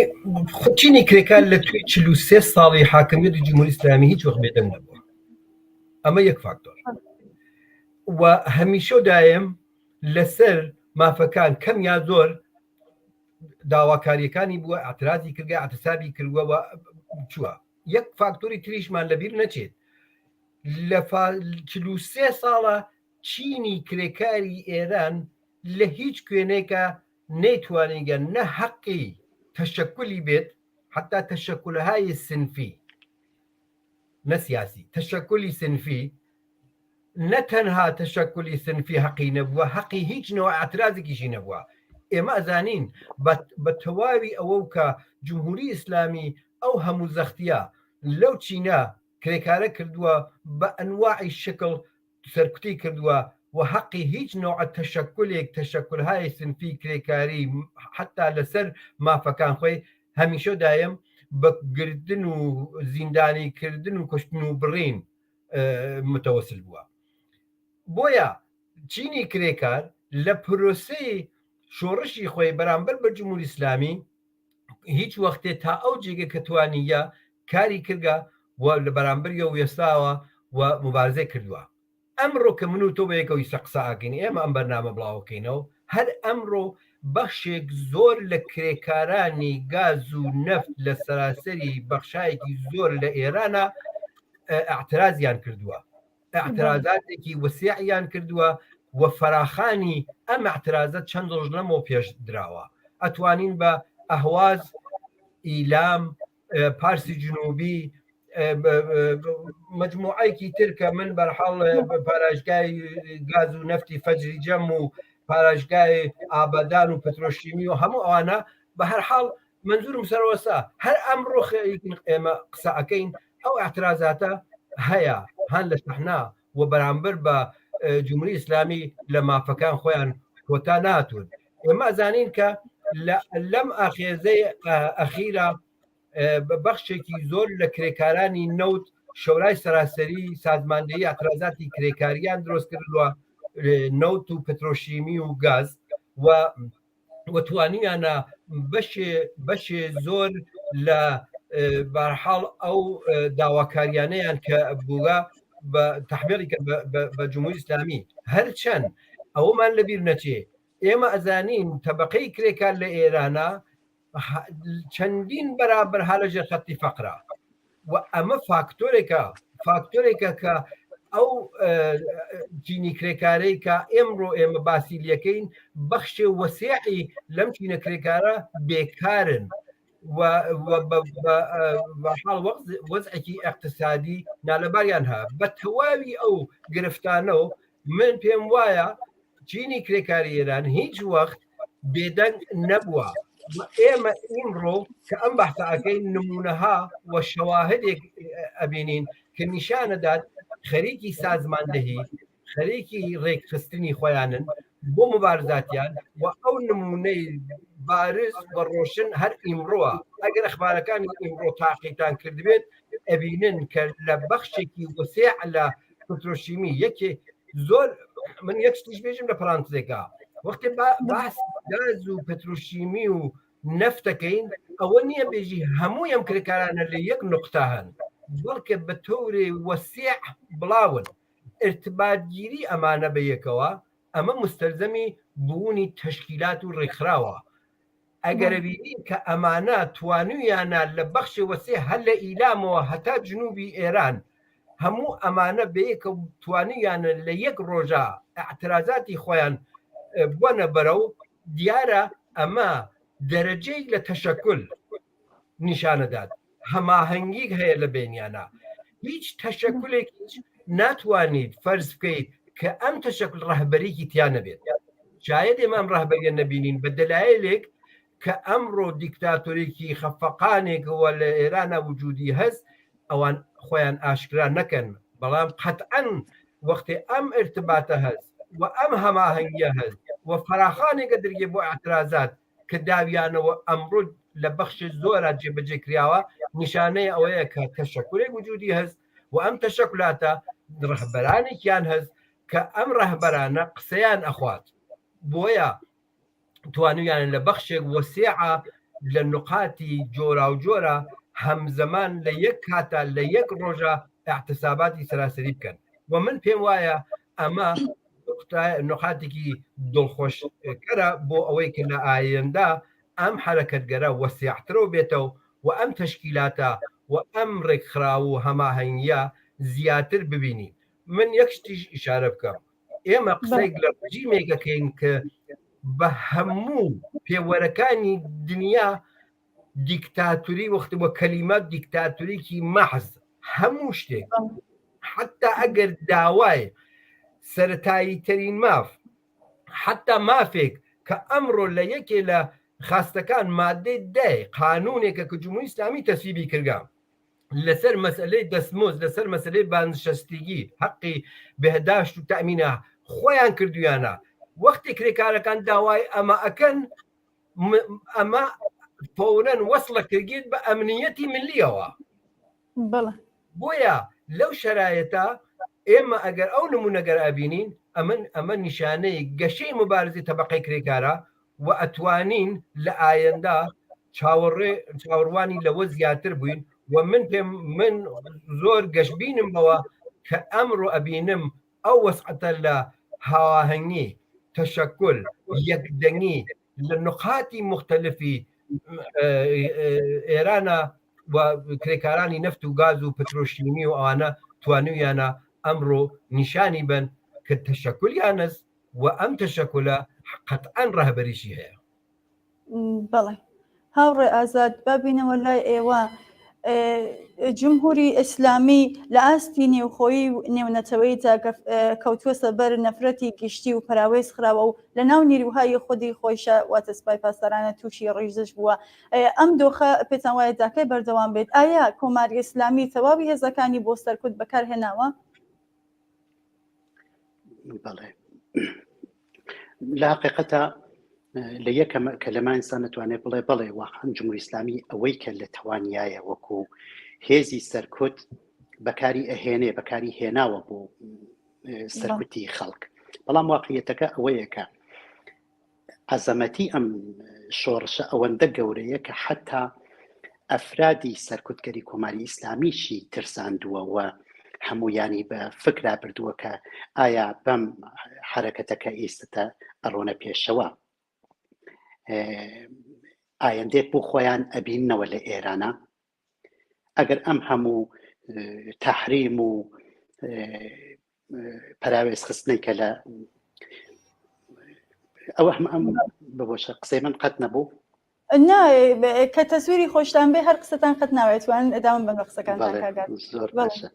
چینی کرێکار لە توی 43 ساڵی حاکمیەتی جمهوری ئیسلامی هیچ وەخت بێدەنگ نەبووە ئەمە یەک فاکتۆر و هەمیشە دایم لەسەر مافەکان کەم یا زۆر داواکاریەکانی بووە اعترازی کردگە اعتصابی کردووە و چووە یەک فاکتۆری تریشمان لەبیر نەچێت لە 43 ساڵە چینی کرێکاری ئێران لە هیچ کوێنێکا نەیتوانیگە نە حەقی تەشەکولی بێت حەتا تەشەکولهای سنفی نە سیاسی تەشەکولی سنفی نە تەنها تەشەکولی سنفی حەقی نەبووە حەقی هیچ نەوە اعترازێکیشی نەبووە ئێمە ئەزانین بە تەواوی ئەوە کە جمهوری ئیسلامی ئەو هەموو زەختیە لەو چینە کرێکارە کردووە بە ئەنواعی شکڵ سەرکوتی کردووە و حەقی هیچ نوعە تەشەکولێک تەشەکولهای سنفی کرێکاری حەتا لەسەر مافەکان خۆی هەمیشە دایم بە گرتن و زیندانی کردن و کوشتن و بڕین متەوەسل بووە بۆیە چینی کرێکار لە پرۆسەی شۆڕشی خۆی بەرامبەر بە جمهوری ئیسلامی هیچ وەختێ تا ئەو جێگە کە توانیە کاری کردگە و لە بەرامبەریەوە وێستاوە و موبارزەی کردووە. ئەمڕۆ کە من و تۆ بەیەکەوە ئیستا قسە ئەکەین، ئێمە ئەم بەرنامە بڵاوەکەینەوە، هەر ئەمڕۆ بەخشێک زۆر لە کرێکارانی گاز و نەفت لە سەراسەری بەخشایەکی زۆر لە ئێرانە ئیعترازیان کردووە. ئیعترازاتێکی وسیعیان کردووە و فەراخانی ئەم ئیعترازە چەند ڕۆژ لەمەو پێش دراوە. ئەتوانین بە ئەهواز، ئیلام، پارسی جنوبی مجموعەیەکی تر کە من بەرحاڵ پاراشگای گاز و نەفتی فەجری جەم و پاراشگای ئابادان و پترۆشیمی و هەموو ئەوانە بە هەر حاڵ منزورم سەرەوەسا هەر ئەمڕۆ ئێمە قسە ئەەکەین ئەو اعترازاتە هەیە هەن لە شەحنا و بەرامبەر بە جمهوری ئیسلامی لە مافەکان خۆیان کۆتا ناتون ئێمە ئەزانین کە لەم ئاخێزەی ئەخیرا بەخشێکی زۆر لە کرێکارانی نەوت شەورای سەراسەری سازماندەیی اعترازاتی کرێکاریان درۆست کردووە نەوت و پترۆشیمی و گاز و و توانیانە بەشێ بەشێ زۆر لە بارحاڵ ئەو داواکاریانەیان کە بووە بە تحمیڵی بە جمهوری ئیسلامی هەرچەند ئەوەمان لەبیر نەچێ ئێمە ئەزانین تەبەقەی کرێکار لە ئێرانە چەندین بەرابەر ها لە ژێر خەتی فەقرا و ئەمە فاکتۆرێکە فاکتۆرێکە کە ئەو چینی کرێکارەی کە ئێمڕۆ ئێمە باسی لەکەین بەخشێ وەسیعی لەم چینە کرێکارە بێکارن حاڵ وەزعێکی ئەقتصادی نالەباریان ها بە تەواوی ئەو گرفتانە و من پێم وایە چینی کرێکاری ئێران هیچ وەخت بێدەنگ نەبووە ئێمە ئیمڕۆ کە ئەم بەحسە ئەکەین نمونەها و شەواهدێک ئەبینین کە نیشانەدات خەریکی سازماندەهی خەریکی ڕێکخستنی خۆیانن بۆ مبارزاتیان و ئەو نمونەی بارز و ڕۆشن هەر ئیمڕۆوە ئەگەر ئەخبارەکانی ئیمڕۆ تاقیتان کردبێت ئەبینن کە لە بەخشێکی وسێع لە پترۆشیمی یەکێ زۆر من یەک شتیش بێژم لە پرانتزێکا وەختێ باس گاز و پترۆشیمی و نەفتەکەین ئەوە نییە بێژی هەموو ئەم کرێکارانە لە یەک نقطە هەن بەڵکە بە تەورێ وەسیع بڵاون ارتباطگیری ئەمانە بە یەکەوە ئەمە مستەلزەمی بوونی تەشکیلات و ڕێکخراوە ئەگەر بینین کە ئەمانە توانویانە لە بەخشی وەسێ هەر لە ئیلامەوە هەتا جنوبی ئێران هەموو ئەمانە بەیەکە توانویانە لە یەک ڕۆژە ئەعترازاتی خۆیان بووەنە بەرەو دیارە ئەمە دەرەجەیەک لە تەشەکول نیشانەدات هەماهەنگیک هەیە لە بینیانە هیچ تەشەکولێک ناتوانیت فەرز بکەیت کە ئەم تەشەکول ڕەهبەریکی تیا نەبێت شاید ئێمە ئەم ڕەهبەریە نەبینین بە دەلایلێک کە ئەمڕۆ دیکتاتۆرێکی خەفەقانێکەوە لە ئێرانە وجودی هەست ئەوان خۆیان ئاشکرا نەکەن بەڵام قەتعەن وەختێ ئەم ارتباتە هەست و ئەم هەماهەنگیە هەست و فراخانێکە درگێ بۆ اعترازات کە داویانەوە ئەمڕۆ لە بەخشی زۆرا جێبەجێ کراوە نیشانەی ئەوەیە کە تەشەکولێک وجودی هەست و ئەم تەشەکولاتە ڕەهبەرانێکیان هەست کە ئەم ڕەهبەرانە قسەیان ئەخوات بۆیە توانیان لە بەخشێک وەسیعە لە نقاتی جۆراوجۆرە هەمزەمان لە یەک کاتا لە یەک ڕۆژە اعتصاباتی سەراسەری بکەن و من پێم وایە ئەمە نقاتێکی دڵخۆشکەرە بۆ ئەوەی کە لە ئایندە ئەم حرەکەتگەرە وەسیعترەوە بێتەوە و ئەم تەشکیلاتە و ئەم ڕێکخراو و هەماهەنگیە زیاتر ببینین من یەک شتیش ئیشارە بکەم ئێمە قسەیەک لە ڕژیمێکەکەین کە بە هەموو پێوەرەکانی دنیا دیکتاتوری وەخت بۆ کەلیمە دیکتاتوریکی مەحز هەموو شتێک حتا ئەگەر داوای سەتایی تەرین ماف حتا مافێک کە ئەمڕۆ لە یەکێ لە خاستەکان مادەی دای قانونێکە کە جمهوری ئیسلامی تەسویبی کردگە لەسەر مەسئلەی دەستمۆز لەسەر مەسلەی بازنشستگی حەقی بهداشت و تەئمینە خۆیان کردویانە وەختی کرێکارەکان داوای ئەمە ئەکەن ئەمە فەورەن وەسڵە کردیت بە ئەمنیەتی ملیەوە بۆیە لەو شەرایەتە ئێمە ئەگەر ئەو نمونەگەر ئەبینین ئەمن ئەمە نیشانەی گەشەی مبارزی تەبقەی کرێکارە و ئەتوانین لە ئایندە چاوەڕێ چاوەڕوانی لەوە زیاتر بووین و من پێم من زۆر گەشببینم بەوە کە ئەمڕۆ ئەبینم ئەو وەسعەتە لە هاواهەنگی تەشەکول یەکدەنگی لە نقاتی مختلفی ئێرانە و کرێکارانی نەفت و گاز و پترۆشیمی و ئەوانە توانیویانە ئەمڕۆ نیشانی بن کە تەشەکولیانەس و ئەم تەشەکولە قەتعەن ڕەهبەریشی هەیە. بەڵێ هاوڕێ ئازاد با بینەوە لای ئێوە جمهوری ئیسلامی لە ئاستی نێوخۆیی و نێونەتەوەیدا کەوتووەسە بەر نەفرەتی گشتی و پەراوێز خراوە و لە ناو نیروهای خودی خۆیشە واتە سپای پاسدارانە تووشی ڕیزش بووە ئەم دۆخە پێتان وایە داکەی بەردەوام بێت ئایا کۆماری ئیسلامی تەواوی هێزەکانی بۆ سەرکوت بەکارهێناوە؟ بەڵێ لە حقیقەتە لە یەکەم کە لەما ئینسان نتوانێت بڵێ بڵێ واقعا جمهوری ئیسلامی ئەوەی کە لە توانایە وەکو هێزی سەرکوت بەکاری ئەهێنێ بەکاری هێناوە بۆ سەرکوتی خەڵک بەڵام واقعیەتەکە ئەوەیە کە عەزەمەتی ئەم شۆڕشە ئەوەندە گەورەیە کە حتا ئەفرادی سەرکوتگەری کۆماری ئیسلامیشی ترساندووە و هەمویانی بە فکرا بردووە کە ئایا بەم حرەکەتەکە ئیستە ئەڕۆنە پێشەوە ئایندێک بۆ خۆیان ئەبیننەوە لە ئێرانە ئەگەر ئەم هەموو تەحریم و پەراوێز خستنەی کە لە ئەوە هەم ئەم ببۆشە قسەی من قەت نەبوو نا کە تەسویری خۆشتان بێ هەر قسەتان قەت ناوێت توان ئەدام بەن بە قسەکانتان کاگات زۆر باشە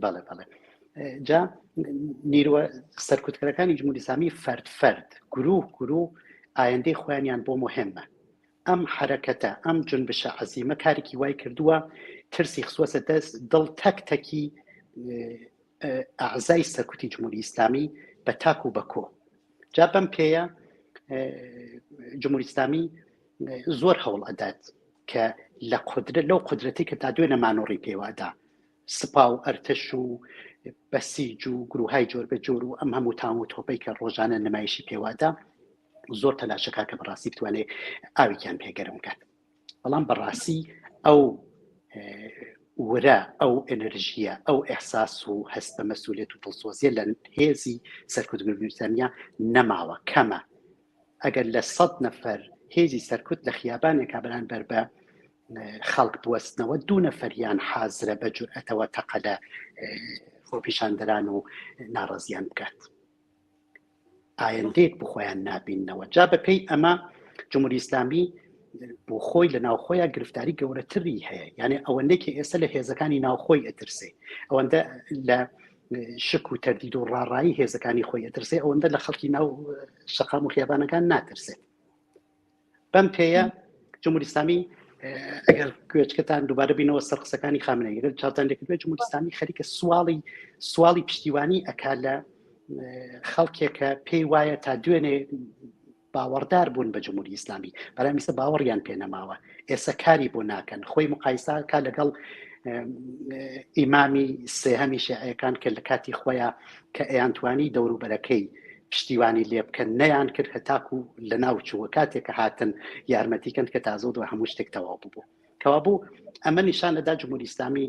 بەڵێ بەڵێ جا نیروە سەرکوتکەرەکانی جمهوری ئیسلامی فەرد فەرد گروه گروه ئایندەی خۆیانیان بۆ مهمە ئەم حەرەکەتە، ئەم جونبشە عەزیمە کارێکی وای کردووە ترسی خستووەسە دەست دڵ تەک تەکی ئەعزای سەرکوتی جمهوری ئیسلامی بە تاک و بە کۆ. جا بەم پێیە جمهوری ئیسلامی زۆر هەوڵ ئەدات کە لە قدرە لەو قدرەتی کە تا دوێنە مانۆڕی پێوەدا سپا و ئەرتەش و بەسیج و گروهای جۆر بە جۆر و ئەم هەموو تاون و تۆپەی کە ڕۆژانە نمایشی پێوادا زۆر تەلاشەکە کە بەڕاستی بتوانێت ئاوێکیان پێگەرم کات بەڵام بەڕاستی ئەو ورە ئەو ئەنەرژیە ئەو ئەحساس و هەست بە مەسوولێت و دڵسۆزیە لە هێزی سەرکوتگرنیسانیا نەماوە کەمە ئەگەر لە سەد نەفەر هێزی سەرکوت لە خیابانێکا بەرانبەر بە خەڵک بوەستنەوە دوو نەفەریان حازرە بە جورئەتەوە تەقە لە خۆپیشاندەران و ناڕازیان بکات ئایندەیەک بۆ خۆیان نابیننەوە جا بەپێی ئەمە جمهوری ئیسلامی بۆ خۆی لە ناوخۆیان گرفتاری گەورەتری هەیە یعنی ئەوەندەی کە ئێستا لە هێزەکانی ناوخۆی ئەترسێ ئەوەندە لە شک و تەردید و ڕاڕایی هێزەکانی خۆی ئەترسێ ئەوەندە لە خەڵکی ناو شەقام و خیابانەکان ناترسێت بەم پێیە جمهوری ئیسلامی ئەگەر گوێچکەتان دووبارە بینەوە سەر قسەکانی خامنەیی ئەگەر چاوتان لێکردوێ جمهوری ئیسلامی خەریکە سواڵی سواڵی پشتیوانی ئەکا لە خەڵکێکە پێی وایە تا دوێنێ باوەڕدار بوون بە جمهوری ئیسلامی بەڵام ئیستا باوەڕیان پێ نەماوە ئێستا کاری بۆ ناکەن خۆی مقایسا کا لەگەڵ ئیمامی سێهەمی شیعەکان کە لە کاتی خۆیان کە ئەیانتوانی دەوروبەرەکەی پشتیوانی لێ بکەن نەیان کرد هەتاکو لە ناو چووە کاتێک کە هاتن یارمەتی کەن کە تازە دوای هەموو شتێک تەواو ببوو کەوابوو ئەمە نیشان دەدا جمهوری ئیسلامی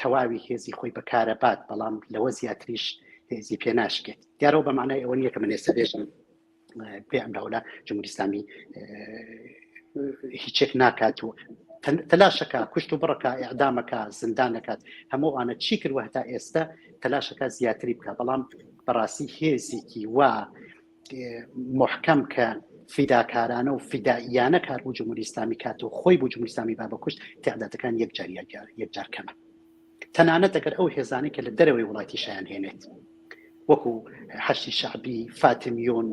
تەواوی هێزی خۆی بەکارە بات بەڵام لەوە زیاتریش هێزی پێ ناشکێت دیارەوە بە معنای ئەوە نییە کە من ئێستا بێژم پێ ئەمراولە جمهوری ئیسلامی هیچێک ناکات و تەلاشەکە کوشت و بڕەکە ئەعدامەکە زیندانەکات هەموو ئەوانە چی کردوە هەتا ئێستا تەلاشەکە زیاتری بکە بەڵام بەڕاستی هێزێکی وا محکەم کە فیداکارانە و فیدائیانە کار بۆ جمهوری ئیسلامی کات و خۆی بۆ جمهوری ئیسلامی با بەکوشت تعدادەکان یەکجار یەکجار کەمە تەنانەت ئەگەر ئەو هێزانەی کە لە دەرەوەی وڵاتیشیان هێنێت وەکو حەشی شعبی فاتمیۆن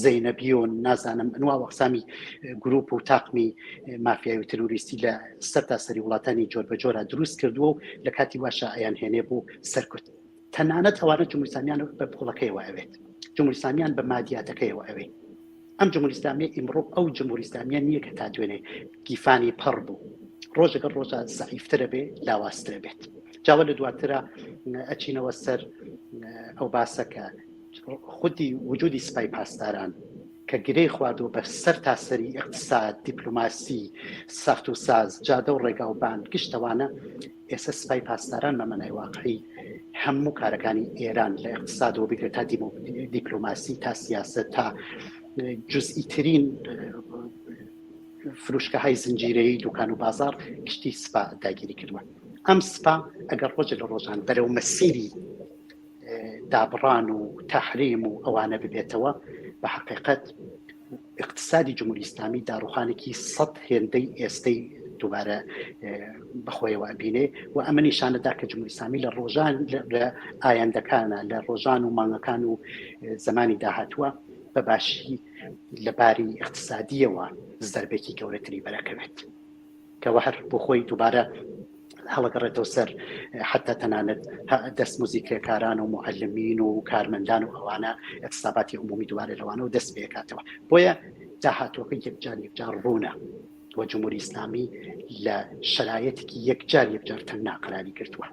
زەینەبیۆن نازانم ئەنوا وەقسامی گروپ و تاقمی مافیای و تروریستی لە سەر تا سەری وڵاتانی جۆر بە جۆرە دروست کردووە و لە کاتی واشە ئەیان هێنێ بۆ سەرکوت تەنانەت ئەوانە جمهوری ئیسلامیان بە پوڵەکەیەوە ئەوێت جمهوری ئیسلامیان بە مادیاتەکەیەوە ئەوێت ئەم جمهوری ئیسلامیە ئیمڕۆ ئەو جمهوری ئیسلامیە نییە کە تا دوێنێ گیفانی پەڕ بوو ڕۆژەکە ڕۆژە زەعیفترە بێ لاوازترە بێت جاوە لە دواترە ئەچینەوە سەر ئەو باسە کە خودی وجودی سپای پاسداران کە گرێ خواردووە بە سەر تا سەری اقتصاد دیپلۆماسی ساخت و ساز جادە و ڕێگا و بان گشتەوانە ئێستا سپای پاسداران بە مەنای واقعی هەموو کارەکانی ئێران لە اقتصادەوە بگرە تا دیپلۆماسی تا سیاست تا جزئیترین فروشگەهای زنجیرەیی دوکان و بازار گشتی سپا داگیری کردووە ئەم سپا ئەگەر ڕۆژە لە ڕۆژان بەرەو مەسیری دابڕان و تەحریم و ئەوانە ببێتەوە بە حقیقت اقتصادی جمهوری ئیسلامی داڕوخانێکی سەد هێندەی ئێستەی دووبارە بەخۆیەوە ئەبینێ و ئەمە نیشانەدا کە جمهوری ئیسلامی لە ڕۆژان لە ئایندەکانە لە ڕۆژان و مانگەکان و زمانی داهاتووە بە باشی لە باری اقتصادیەوە زەربێکی گەورەتری بەرەکەوێت. کەوە هەر بۆ خۆی دووبارە هەڵەگەڕێتەوە سەر حتا تەنانەت دەستمزدی کرێکاران و معلمین و کارمەندان و ئەوانە اعتصاباتی عمومی دووبارە لەوانە و دەست پێکاتەوە بۆیە داهاتوەکە یەکجار یەکجار ڕوونە و جمهوری ئیسلامی لە شەرایەتێکی یەکجار یەکجار تەنگ ناقەراری گرتووە.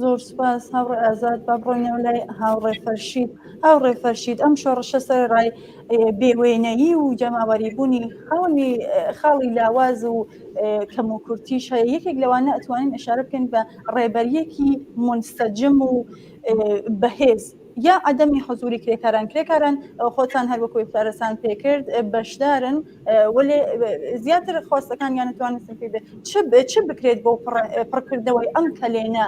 زۆر سوپاس هاوڕێ ئازاد. با بڕۆینەوە لای هاوڕێ فەرشید. هاوڕێ فەرشید، ئەم شۆڕشە سەرەڕای بێوێنەیی و جەماوەری بوونی خاوەنی خاڵی لاواز و کەم و کورتیش هەیە. یەکێک لەوانە ئەتوانین ئشارە بکەین بە ڕێبەریەکی مونسەجم و بەهێز یا عدەمی حزوری کرێکاران. کرێکاران خۆتان هەر وەکو ئشارەتان پێکرد بەشدارن، وەلێ زیاتر خواستەکانیان توانستن پێ بێت. چ بکرێت بۆ پڕکردنەوەی ئەم کەلێنە،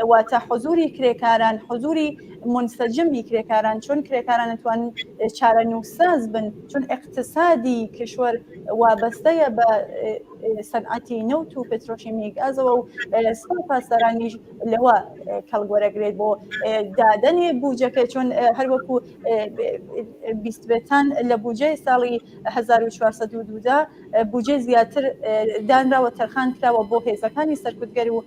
واتە حزوری کرێکاران، حزوری منسەجمی کرێکاران، چۆن کرێکاران توانن چارەنووسساز بن، چون اقتصادی کشوەر وابەستەیە بە سەنعەتی نەوت و پترۆشیمی گازەوە و سپای پاسدارانیش لەوە کەڵک وەرەگرێت بۆ دادەنێ بوجەکە، چۆن هەروەکو بیستبێتان لە بوجەی ساڵی 1402 دا بوجەی زیاتر دانراوە، تەرخان کراوە بۆ هێزەکانی سەرکوتگەر و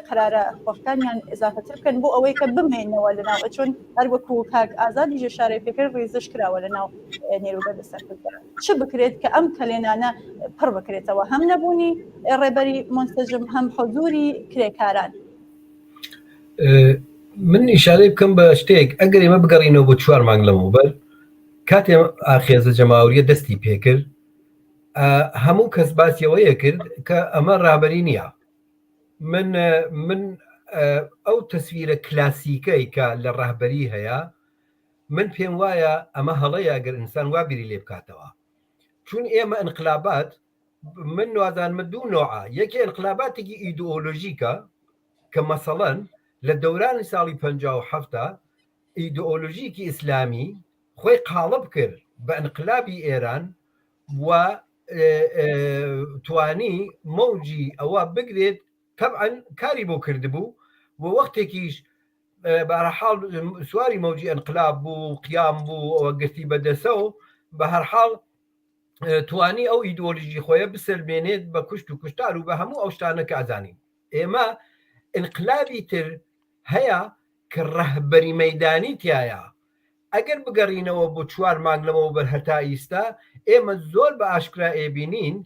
قەرارە خۆکانیان ئضافەتر بکەن بۆ ئەوەی کە بمێنەوە لە ناو، چۆن هەروەکو کاک ئازادی ژێشارەی پێکرد ڕیزش کراوە لە ناو نێروگەر سەرکوتگەر. چ بکرێت کە ئەم کەلێنانە پڕ بکرێتەوە، هەم نەبوونی ڕێبەری مونسەجم هەم حزوری کرێکاران؟ من ئیشارەی بکەم بە شتێک، ئەگەر ئێمە بگەڕینەوە بۆ 4 مانگ لەمەوبەر کاتێ ئاخێزە جەماوریە دەستی پێکرد، هەموو کەس باسیەوەیە کرد کە ئەمە ڕابەری نییە. من ئەو تەسویرە کلاسیکەی کە لە ڕەهبەری هەیە، من پێم وایە ئەمە هەڵەیە گەر ئینسان وا بیری لێ بکاتەوە. چون ئێمە ئینقلابات من وازانمە دوو نوعە، یەکێ ئینقلاباتێکی ئیدئۆلۆژیکە کە مەسەڵەن لە دەورانی ساڵی 57 ئیدئۆلۆژیکی ئیسلامی خۆی قاڵب کرد بە ئینقلابی ئێران و توانی مەوجی ئەوە بگرێت، تەبعەن کاری بۆ کردبوو و وەختێکیش بەهەرحاڵ سواری مەوجی ئەنقلاب بوو و قیام بوو ئەوە گرتی بەدەسە و بەهەرحاڵ توانی ئەو ئیدۆلۆژی خۆیە بسەلمێنێت بە کوشت و کوشتار و بە هەموو ئەو شتانە کە ئەزانین. ئێمە ئینقلابی تر هەیە کە ڕەهبەری مەیدانی تایە. ئەگەر بگەڕینەوە بۆ 4 مانگ لەمەوبەر هەتا ئیستا، ئێمە زۆر بە ئاشکرا ئێبینین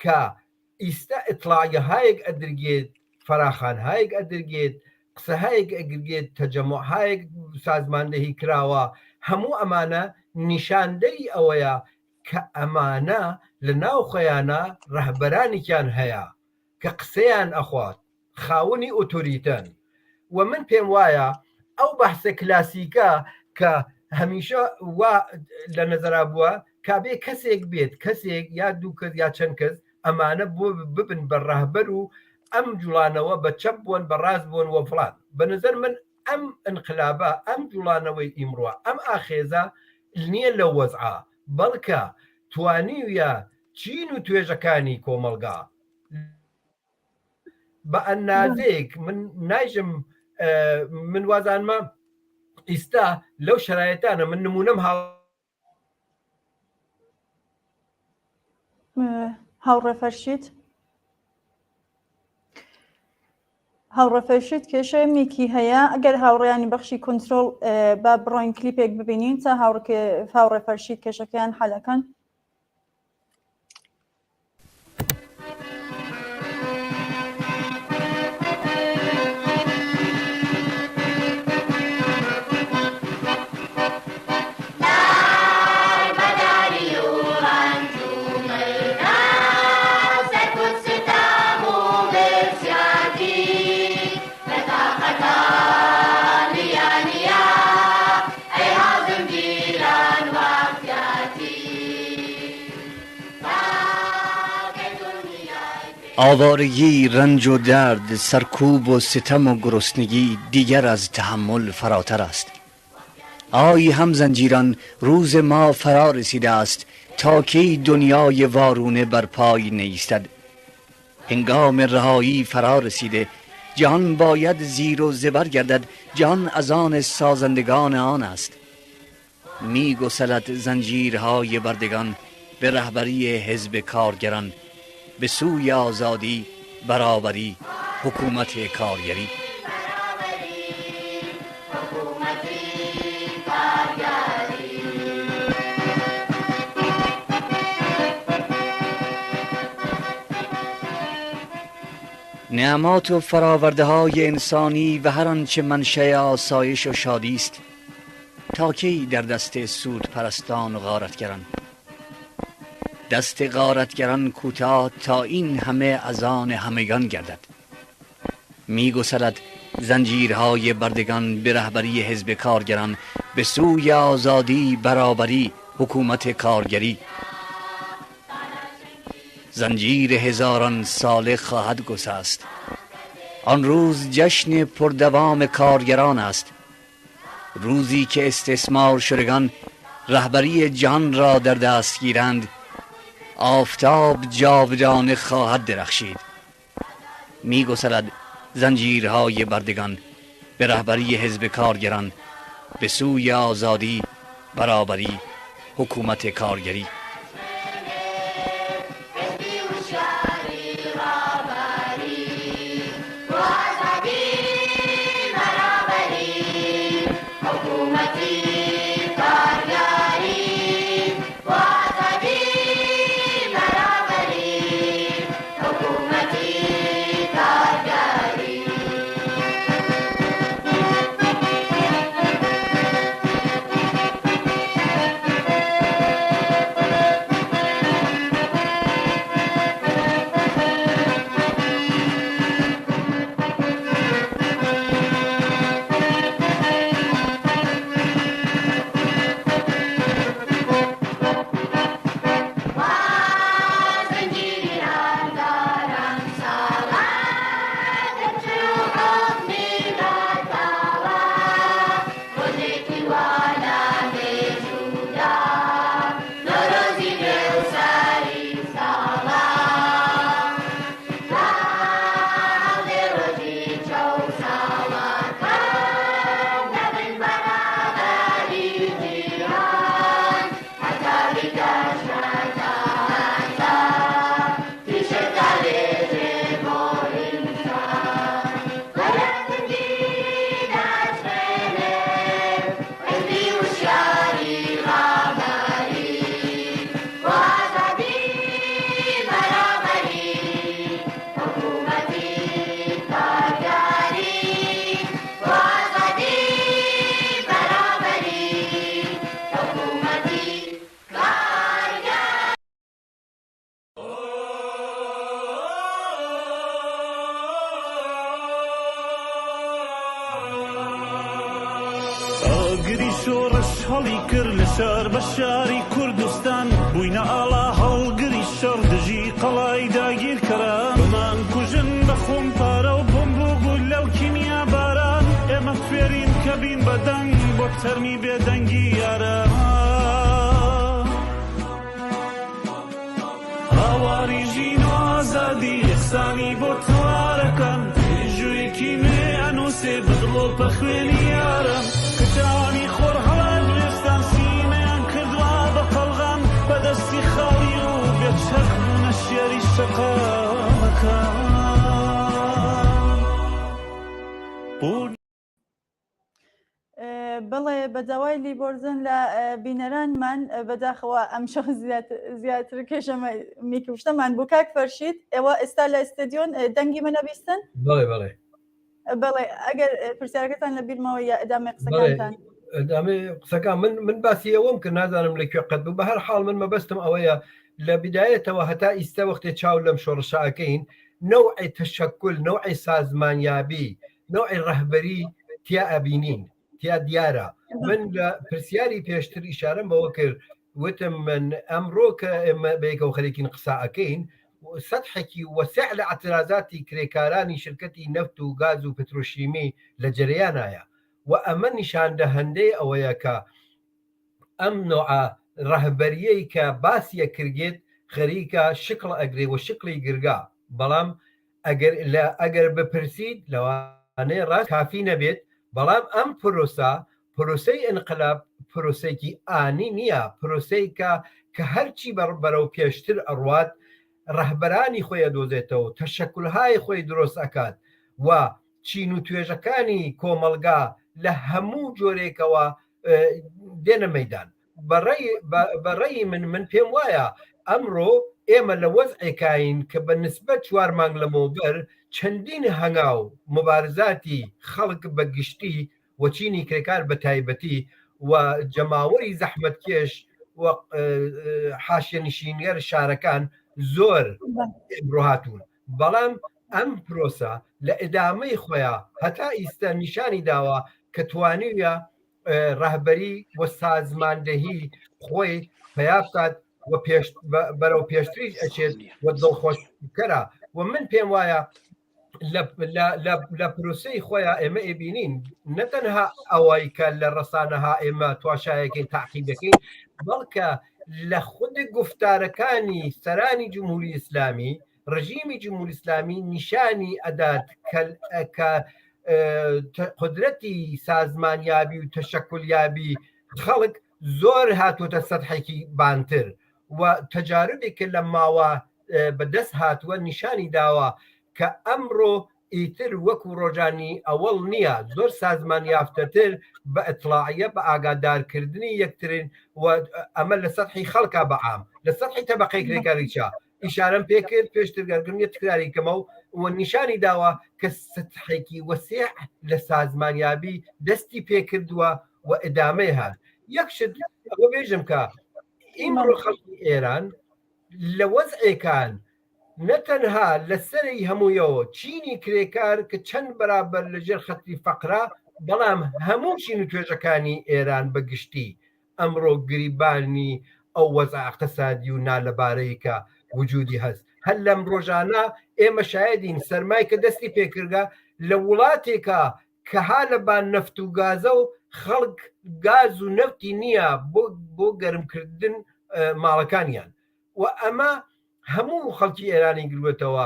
کە ئیستا ئیتڵاعیەهایەک ئەدرگێت، فەراخانهایەک ئەدرگێت، قسەهایەک ئەگرگێت، تەجەموعهایەک سازماندەهی کراوە، هەموو ئەمانە نیشاندەری ئەوەیە کە ئەمانە لە ناو خۆیانا ڕەهبەرانێکیان هەیە کە قسەیان ئەخوات، خاوەنی ئۆتۆریتەن و من پێم وایە ئەو بەحسە کلاسیکە کە هەمیشە وا لە نەزەرا بووە کابێ کەسێک بێت، کەسێک یا دوو کەس یا چەند کەس ئەمانە بۆ ببن بە ڕەهبەر و ئەم جوڵانەوە بە چەپ بوون بە ڕاست بوون وە فڵان. بە نظر من ئەم ئینقلابە، ئەم جوڵانەوەی ئیمڕوە، ئەم ئاخێزە نییە لەو وەزعە، بەڵکە توانیویە چین و توێژەکانی کۆمەڵگا بە ئەندازەیەک، من نایژم، من وازانمە ئیستا لەو شرایطانە من نمونەم هاو هاوڕێ فەرشید، هاوڕێ فەرشید کێشەی میکی هەیە. ئەگەر هاوڕێیانی بەخشی کۆنترۆڵ با بڕۆین کلیپێک ببینین تا هاوڕێ فەرشید کێشەکەیان حەلەکەن. ئاوارگی، رنج و درد، سرکوب و ستم و گرسنگی دیگر از تحمل فراتر است. آی هم زنجیران، روز ما فرا رسیده است تا کی دنیای وارونه بر پای نیستد. هنگام رهایی فرا رسیده، جهان باید زیر و زبر گردد، جهان از آن سازندگان آن است. می گسلد زنجیرهای بردگان به رهبری حزب کارگران به سوی آزادی، برابری، حکومت کارگری. نعمات و فراورده های انسانی و هر آنچه منشأ آسایش و شادی است تا کی در دست سود پرستان و غارتگران دست غارتگران کوتاه تا این همه از آن همگان گردد میگسلد زنجیرهای بردگان به رهبری حزب کارگران به سوی آزادی برابری حکومت کارگری زنجیر هزاران ساله خواهد گسست آن روز جشن پردوام کارگران است روزی که استثمار شدگان رهبری جهان را در دست گیرند آفتاب جاودانه خواهد درخشید میگسلد زنجیرهای بردگان به رهبری حزب کارگران به سوی آزادی برابری حکومت کارگری. ئاگری شۆڕش هەڵی کرد لە شار بە شاری کوردستان بووینە ئاڵا هەڵگری شەڕ دژی قەڵای داگیرکەران بمان کوژن بە خۆمپارە و بۆمب و گوللە و کیمیا باران ئێمە فێرین کە بین بە دەنگ بۆ تەرمی بێدەنگی یاران هاواری ژین و ئازادی یەکسانی بۆ تەوارەکان مێژوویەکی نوێ ئەنووسێ بە دڵۆپە خوێنی یاران کچانی خۆرهەڵات وێستان سینەیان کردوە بە قەڵغان بە دەستی خاڵی و بێ چەک بوونە شێری شەقامەکان. بەڵێ بە داوای لیبۆردن لە بینەرانمان بەداخەوە ئەمشەو زیاتر کێشە میکروشتەمان بوو کاک فەرشید ئێوە ئێستا لە ئستدیۆن دەنگی منە بیستن بەڵێ بەڵێ بەڵێ ئەگەر پرسیارەکەتان لە بیرمەوە یا ئەدامێ قسەکانتان ئەدامێ قسەکان من من باسی ئەوەم کرد نازانم لە کوێ قەت بوو بە هەر حاڵ من مەبەستم ئەوەیە لە بدایەتەوە هەتا ئیستا وەختێ چاو لەم شۆڕشاکەین نەوعی تەشەکول نەوعی سازمانیابی نەوعی ڕەهبەری تیا ئەبینین تیا دیارە من لە پرسیاری پێشتر ئیشارەم بەوە کرد وتم من ئەمڕۆ کە ئێمە بەیەکەوە خەریکین قسە ئەکەین سەتحێکی وەسع لە ئەترازاتی کرێکارانی شرکەتی نەفت و گاز و پترۆشیمی لە جەرەیانایە و ئەمە نیشاندەهەندەی ئەوەیە کە ئەم نوعە ڕەهبەریەی کە باسی ئەکرگێت خەریکە شکڵ ئەگرێ و شکڵی گرگا بەڵام ئەگەر لە ئەگەر بپرسیت لەوانەیە ڕاست کافی نەبێت بەڵام ئەم پرۆسە پرۆسەی ئینقلاب پرۆسەیەکی ئانی نییە پرۆسەیەکە کە هەرچی بەر بەرەو پێشتر ئەڕوات ڕەهبەرانی خۆی ئەدۆزێتەوە تەشەکولهای خۆی درۆست ئەکات و چین و توێژەکانی کۆمەڵگا لە هەموو جۆرێکەوە دێنە مەدان بە ڕەئی من من پێم وایە ئەمڕۆ ئێمە لە وەزعێکاین کە بە نسبەت چوار مانگ لەمەوبەر چەندین هەنگاو موبارزاتی خەڵک بە گشتی و چینی کرێکار بە تایبەتی و جەماوەری زەحمەتکێش و حاشیەنشینگەر شارەکان زۆر ئمڕۆ هاتوون بەڵام ئەم پرۆسە لە ئیدامەی خۆیا هەتا ئیستە نیشانی داوە کە توانیویە ڕەهبەری و سازماندەهی خۆی پەیا بکات و پێش بەرەو پێشتریش ئەچێت و دڵخۆشکەرە و من پێم وایە لە پرۆسەی خۆیان ئێمە ئێبینین نەتەنها ئەوەی کە لە ڕسانەها ئێمە تواشایەکەین تاقی دەکەین بەڵکە لە خودی گفتارەکانی سەرانی جمهوری ئیسلامی ڕژیمی جمهوری ئیسلامی نیشانی ئەدات کە قدرەتی سازمانیابی و تەشەکولیابی خەڵک زۆر هاتووەتە سەتحێکی بانتر و تەجاربێک کە لە ماوە بەدەست هاتووە نیشانی داوە کە ئەمڕۆ ئیتر وەکو ڕۆژانی ئەوەڵ نییە زۆر سازمان یافتەتر بە ئیتڵاعیە بە ئاگادارکردنی یەکترین و ئەمە لە سەتحی خەڵکا بە عام لە سەتحی تەبەقەی کرێکاریچە ئیشارەم پێکرد پێشتر گەرگم نیە تکراری کەمەوە و نیشانی داوە کە سەتحێکی وەسیع لە سازمانیابی دەستی پێکردووە و ئیدامەی هات یەک شت ئەوە بێژم کە ئیمڕۆ خەڵکی ئێران لە وەزعێکان نە تەنها لە سەرەی هەموویەوە چینی کرێکار کە چەند بەرابەر لە ژێر خەتی فەقرە بەڵام هەموو چین و توێژەکانی ئێران بە گشتی ئەمڕۆ گریبانی ئەو وەزعە ئەقتسادی و نالەبارەی کە وجودی هەست هەر لەم ڕۆژانە ئێمە شایدین سەرمای کە دەستی پێکردە لە وڵاتێکە کە ها لە بان نەفت و گازە و خەڵک گاز و نەفتی نییە بۆ بۆ گەرمکردن ماڵەکانیان و ئەمە هەموو خەڵکی ئێرانی گروێتەوە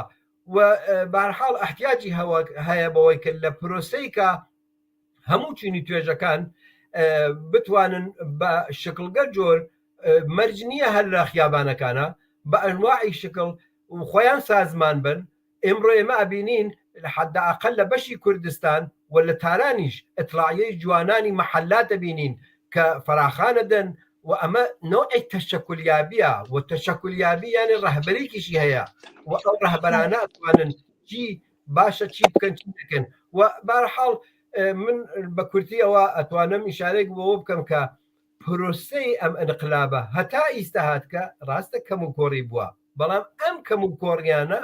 و بارحاڵ احتیاجی هەوە هەیە بەوەی کە لە پرۆسەی کە هەموو چینی توێژەکان بتوانن بە شکڵگە جۆر مەرج نییە هەر لە خیابانەکانە بە ئەنواعی شکڵ خۆیان سازمان بن ئێمڕۆ ئێمە ئەبینین حەدە ئەقل لە بەشی کوردستان و لە تارانیش ئیتڵاعیەی جوانانی مەحەلات دەبینین کە فەراخانە دەن و ئەمە نەوعێک تەشەکولیابیە و تەشەکولیابی یانێ ڕەهبەرێکیشی هەیە و ئەو ڕەهبەرانە ئەتوانن چی باشە چی بکەن چی بکەن و بارحاڵ من بە کورتی ئەوە ئەتوانم ئیشارێک بەوە بکەم کە پرۆسەی ئەم ئەنقلابە هەتا ئیستا هاتکە ڕاستە کەم و کۆڕی بووە بەڵام ئەم کەم و کۆڕیانە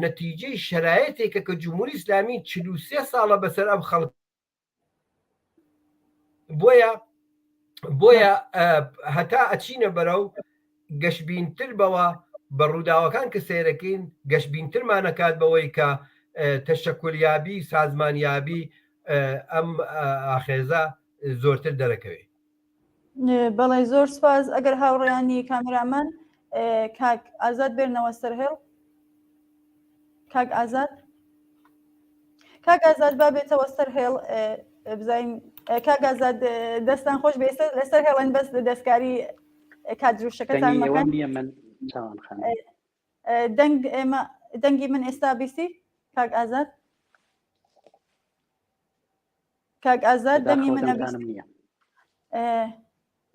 نەتیجەی شرایەتێکە کە جمهوری ئیسلامی 43 ساڵە بەسەر ئەم خەڵک بۆیە بۆیە هەتا ئەچینە بەرەو گەشبینتر بەوە بە ڕووداوەکان کە سێرەکەین گەشبینترمانەکات بەوەی کە تەشەکولیابی سازمانیابی ئەم ئاخێزە زۆرتر دەرەکەوێت. بەڵێ زۆر سپاس ئەگەر هاوڕێیانی کامێرامان کاک ئازاد بێنەوە سەر هێڵ کاک ئازاد کاک ئازاد با بێتەوە سەر هێڵ بزانین کاک ئازاد دەستان خۆش بێ لەسەر هێڵن بەس دەستکاری کات دروشەکەتان مەکەن من چاوان خان دەنگ ئێمە دەنگی من ئێستا بیسی کاک ئازاد کاک ئازاد دەنگی من نییە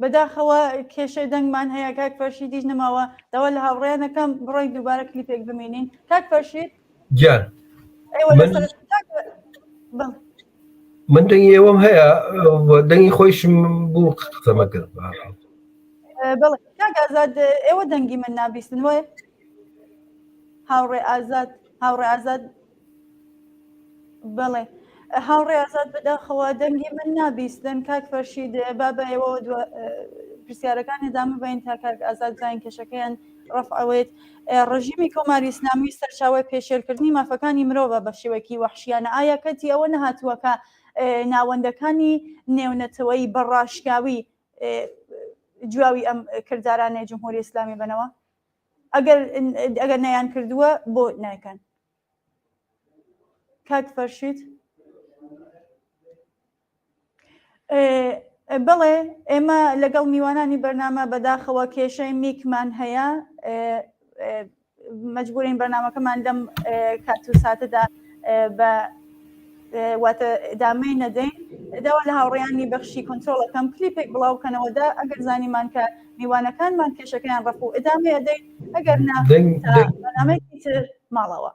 بەداخەوە کێشەی دەنگمان هەیە کاک فەرشیدیش نەماوە داوا لە هاوڕێیانەکەم بڕۆین دووبارە کلیپێک بمینین کاک فەرشید گیان من دەنگی ئێوەم هەیە دەنگی خۆیشم بوو قسەمە کرد بەڵێ کاک ئازاد ئێوە دەنگی من نابیستن وایە هاوڕێ ئازاد هاوڕێ ئازاد بەڵێ هاوڕێ ئازاد بەداخەوە دەنگی من نابیستن کاک فەرشید با بە ئێوەوە پرسیارەکانی دامە بین تا کاک ئازاد زین کێشەکەیان ڕەفعەوێت ڕژیمی کۆماری ئیسلامی سەرچاوی پێشێلکردنی مافەکانی مرۆڤە بە شێوەیەکی وەحشیانە ئایا کەتی ئەوە نەهاتووە کە ناوەندەکانی نێونەتەوەی بە ڕاشکاوی جواوی ئەم کردارانەی جمهوری ئیسلامی بنەوە ئەگەر ئەگەر نەیان کردووە بۆ نایکەن کاک فەرشید بەڵێ ئێمە لەگەڵ میوانانی بەرنامە بەداخەوە کێشەی میکمان هەیە مەجبورین بەرنامەکەمان لەم کات و ساتەدا بە واتە دامەی نەدەین. داوا لە هاوڕێیانی بەخشی کۆنترۆڵ ئەکەم کلیپێک بڵاو بکەنەوە دا ئەگەر زانیمان کە میوانەکانمان کێشەکەیان ڕەف و ئەدامەی ئەدەین ئەگەر نا تا بەرنامەیەکی تر ماڵەوە.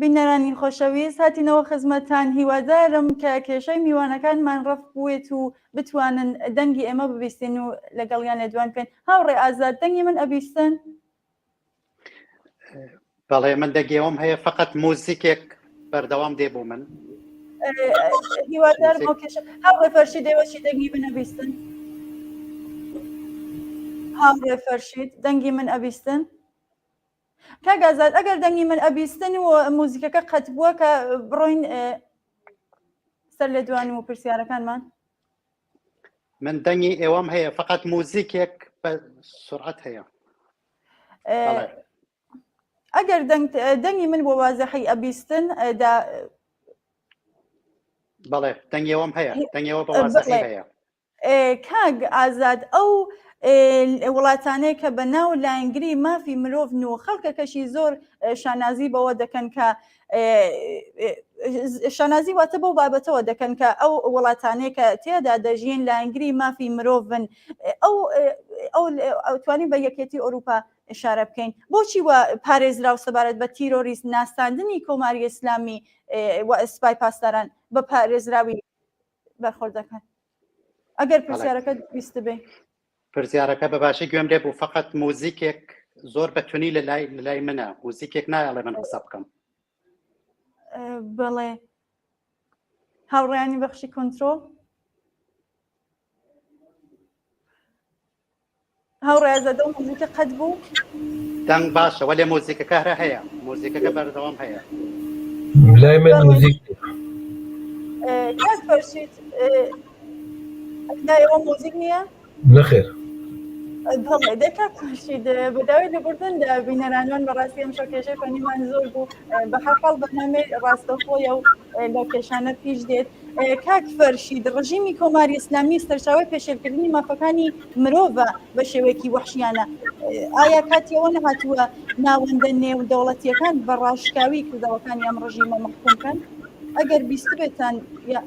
بینەرانی خۆشەویست هاتینەوە خزمەتتان هیوادارم کە کێشەی میوانەکانمان ڕەف بوێت و بتوانن دەنگی ئێمە ببیستن و لەگەڵیان لێدوان بکەین هاوڕێ ئازاد دەنگی من ئەبیستن؟ بەڵێ من دەگێوم هەیە فقط موزیکێک بەردەوام دێ بۆ من هیوادارم ئەو کێشە هاوڕێ فەرشید ئێوە چی دەنگی من ئەبیستن؟ هاوڕێ فەرشید دەنگی من ئەبیستن؟ کاک ئازاد ئەگەر دەنگی من ئەبیستن و موزیکەکە قەت بووە کە بڕۆین سەر لێدوان و پرسیارەکانمان من دەنگی ئێوەم هەیە فقط موزیکێک بە سرعەت هەیە ئەگەر دەنگی من بۆ وازحی ئەبیستن دا بەڵێ دەنگیەوەم هەیە دەنگیەوە بە وازحی هەیە کاک ئازاد ئەو وڵاتانەی کە بە ناو لایەنگری مافی مرۆڤن و خەڵکەکەشی زۆر شانازی بەوە دەکەن کە شانازی واتە بەو بابەتەوە دەکەن کە ئەو وڵاتانەی کە تێدا دەژین لایەنگری مافی مرۆڤن ئەو ئەو توانین بە یەکێتی ئەوروپا ئشارە بکەین بۆچی وە پارێزراو سەبارەت بە تیرۆریست ناساندنی کۆماری ئیسلامی و سپای پاسداران بە پارێزراوی بەرخۆرد دەکەن ئەگەر پرسیارەکە بیستبێ پرسیارەکە بە باشی گوێم لێ بوو فقط موزیکێک زۆر بە تونی لە لای لە لای منە موزیکێک نایەڵێ من قسە بکەم بەڵێ هاوڕێیانی بەخشی کۆنتترۆل هاوڕێ ئازاد ئەو موزیکە قەت بوو؟ دەنگ باشە وەلێ مۆزیکەکە هەرە هەیە مۆزیکەکە بەردەوام هەیە لای من موزیک کاک فەرشید لای ئێوە مۆزیک نییە؟ نەخێر بەڵێ دە کاک فەرشید بە داوای لێبوردن لە بینەرانمان بەڕاستی ئەمشەو کێشەی فەنیمان زۆر بوو بە هەر حاڵ بەرنامەی ڕاستەوخۆیە و لەو کێشانە پیش دێت کاک فەرشید ڕژیمی کۆماری ئیسلامی سەرچاوەی پێشێلکردنی مافەکانی مرۆڤە بە شێوەیەکی وەحشیانە ئایا کاتی ئەوە نەهاتووە ناوەندە نێودەوڵەتیەکان بە ڕاشکاوی کردەوەکانی ئەم ڕژیمە مەحکوم کەن ئەگەر بیستبێتان یا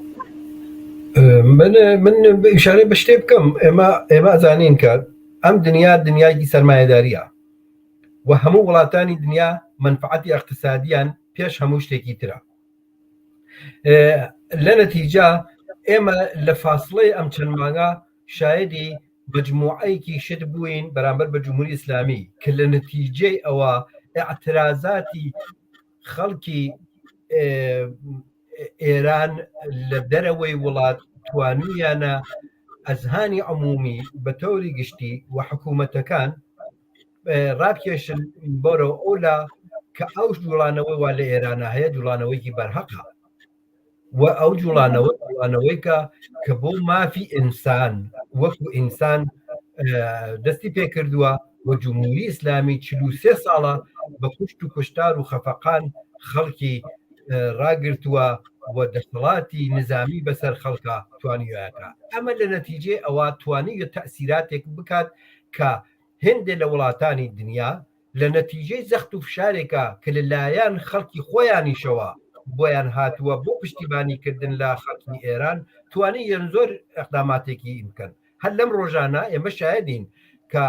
من من ئیشارەی بە شتێ بکەم ئێمە ئێمە ئەزانین کە ئەم دنیا دنیایەکی سەرمایەداریە و هەموو وڵاتانی دنیا مەنفعەتی ئەقتصادیان پێش هەموو شتێکی ترە لە نەتیجە ئێمە لە فاسڵەی ئەم چەند مانگە شایدی مجموعەیەکی شت بووین بەرامبەر بە جمهوری ئیسلامی کە لە نەتیجەی ئەوە اعترازاتی خەڵکی ئێران لە دەرەوەی وڵات توانیانە ئەزهانی عمومی بە تەوری گشتی و حکوومەتەکان. ڕابکێشن بۆرەوە ئەولا کە ئەو جوڵانەوەی وا لە ئێرانە هەیە جوڵانەوەیکی بەرهەقە و ئەو جوڵانەوە جوڵانەوەی کە کە بۆ مافی ئینسان وەکو ئینسان دەستی پێکردووە و جمهوری ئیسلامی 43 ساڵە بە کوشت و کوشتار و خەفەقان خەڵکی ڕاگرتووە و دەسەڵاتی نظامی بەسەر خەڵکە توانیویەکە ئەمە لە نەتیجەی ئەوە توانیوە تەسیراتێک بکات کە هێندێ لە وڵاتانی دنیا لە نەتیجەی زەخت و فشارێکا کە لە لایەن خەڵکی خۆیانیشەوە بۆیان هاتووە بۆ پشتیبانی کردن لە خەڵکی ئێران توانیان زۆر ئەقداماتێکی بکەن. هەر لەم ڕۆژانە ئێمە شایەدین کە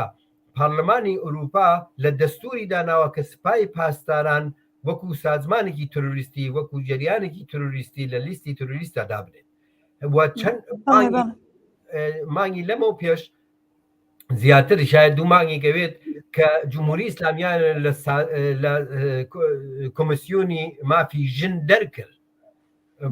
پارلمانی ئورووپا لە دەستووری داناوە کە سپای پاسداران وەکوو سازمانێکی ترۆریستی، وەکوو جەریانێکی ترۆریستی لە لیستی ترۆریستا دابنێت و چەند مانگی لەمەو پێش زیاتر شاید دوو مانگی گەوێت کە جمهوری ئیسلامیان لە کۆمیسیۆنی مافی ژن دەرکرد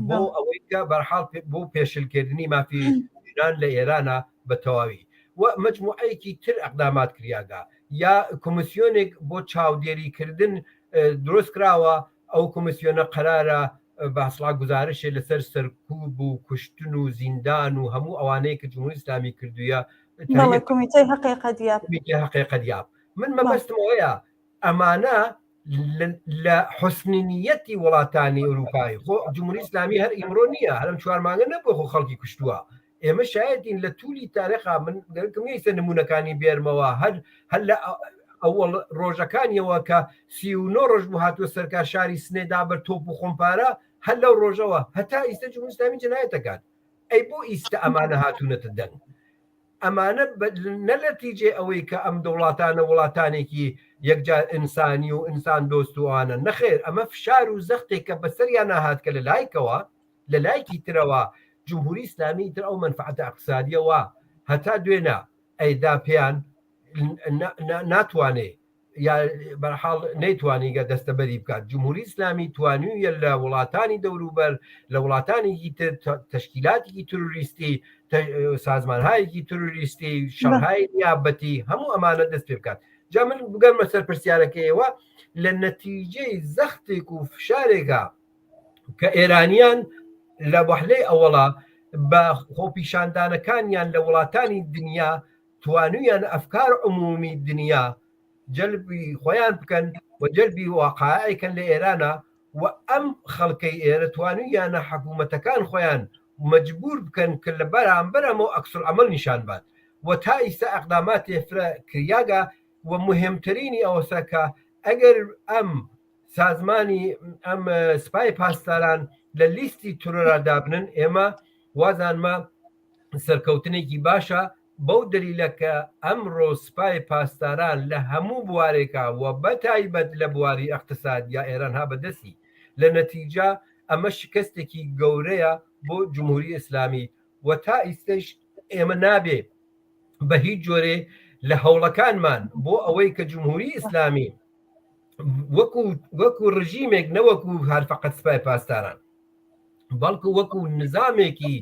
بۆ ئەوەی کە بەرحاڵ بۆ پێشلکردنی مافی ژنان لە ئێرانە بە تەواوی و مجموعەیەکی تر ئەقدامات کریاگە یا کۆمیسیۆنێک بۆ چاودێریکردن دروست کراوە ئەو کۆمیسیۆنە قەرارە باسڵا گوزارشێ لەسەر سەرکوب و کوشتن و زیندان و هەموو ئەوانەی کە جمهوری ئیسلامی کردوویە بەڵێ کۆمیتەی هەقی قەدیاب کۆمیتەی هەقی قەدیاب من مەبەستم ئەوەیە ئەمانە لە حسنی نیەتی وڵاتانی ئەوروپایی خۆ جمهوری ئیسلامی هەر ئیمڕۆ نییە هەرم چوار مانگە نەبووە خۆ خەڵکی کوشتووە ئێمە شایەتین لە تولی تاریخا من گەرەکم نییە نمونەکانی بێرمەوە هەر هەر لە ئەوەڵ ڕۆژەکانیەوە کە 39 ڕۆژ بوو هاتووە سەرکار شاری سنێ دابەر تۆپ و خۆمپارە هەر لەو ڕۆژەوە هەتا ئیستا جمهوری ئیسلامی جنایەت دەکات ئەی بۆ ئیستا ئەمانە هاتوونەتە دەنگ ئەمانە نە نەتیجەی ئەوەی کە ئەم دەوڵاتانە وڵاتانێکی یەکجار ئینسانی و ئینسان دۆست و ئەوانە نەخێر ئەمە فشار و زەختێک کە بەسەریانە هات کە لە لایکەوە لە لایکی ترەوە جمهوری ئیسلامی تر ئەو مەنفعەتە ئەقتسادیە وا هەتا دوێنە ئەیدا پێیان ناتوانێ یا بەرحاڵ نەیتوانیگە دەستەبەری بکات جمهوری ئیسلامی توانیویە لە وڵاتانی دەوروبەر لە وڵاتانێکی تر تەشکیلاتێکی تروریستی سازمانهایەکی تروریستی شەڕهای نیابەتی هەموو ئەمانە دەست پێ بکات جا من بگەرمە سەر پرسیارەکەیەوە لە نەتیجەی زەختێک و فشارێکە کە ئێرانیان لە وەحلەی ئەوەڵا بە خۆپیشاندانەکانیان لە وڵاتانی دنیا توانویان ئەفکار عمومی دنیا جەلبی خۆیان بکەن و جەلبی واقعەکەن لە ئێرانە و ئەم خەڵکەی ئێرە توانویانە حکوومەتەکان خۆیان مەجبور بکەن کە لە بەرامبەر ئەمە عکس العمل نیشان بات و تا ئیستا ئەقداماتێ فرە کریاگە و مهمترینی ئەوەسە کە ئەگەر ئەم سازمانی ئەم سپای پاسداران لە لیستی ترۆرا دابنن ئێمە وازانمە سەرکەوتنێکی باشە بەو دەلیلە کە ئەمڕۆ سپای پاسداران لە هەموو بوارێکا و بەتایبەت لە بواری ئەقتساد یا ئێران ها بەدەستی لە نەتیجە ئەمە شکستێکی گەورەیە بۆ جمهوری ئیسلامی و تا ئیستەش ئێمە نابێ بە هیچ جۆرێ لە هەوڵەکانمان بۆ ئەوەی کە جمهوری ئیسلامی وەکو وەکو ڕژیمێک نەوەکو هەر فقط سپای پاسداران بەڵکو وەکو نظامێکی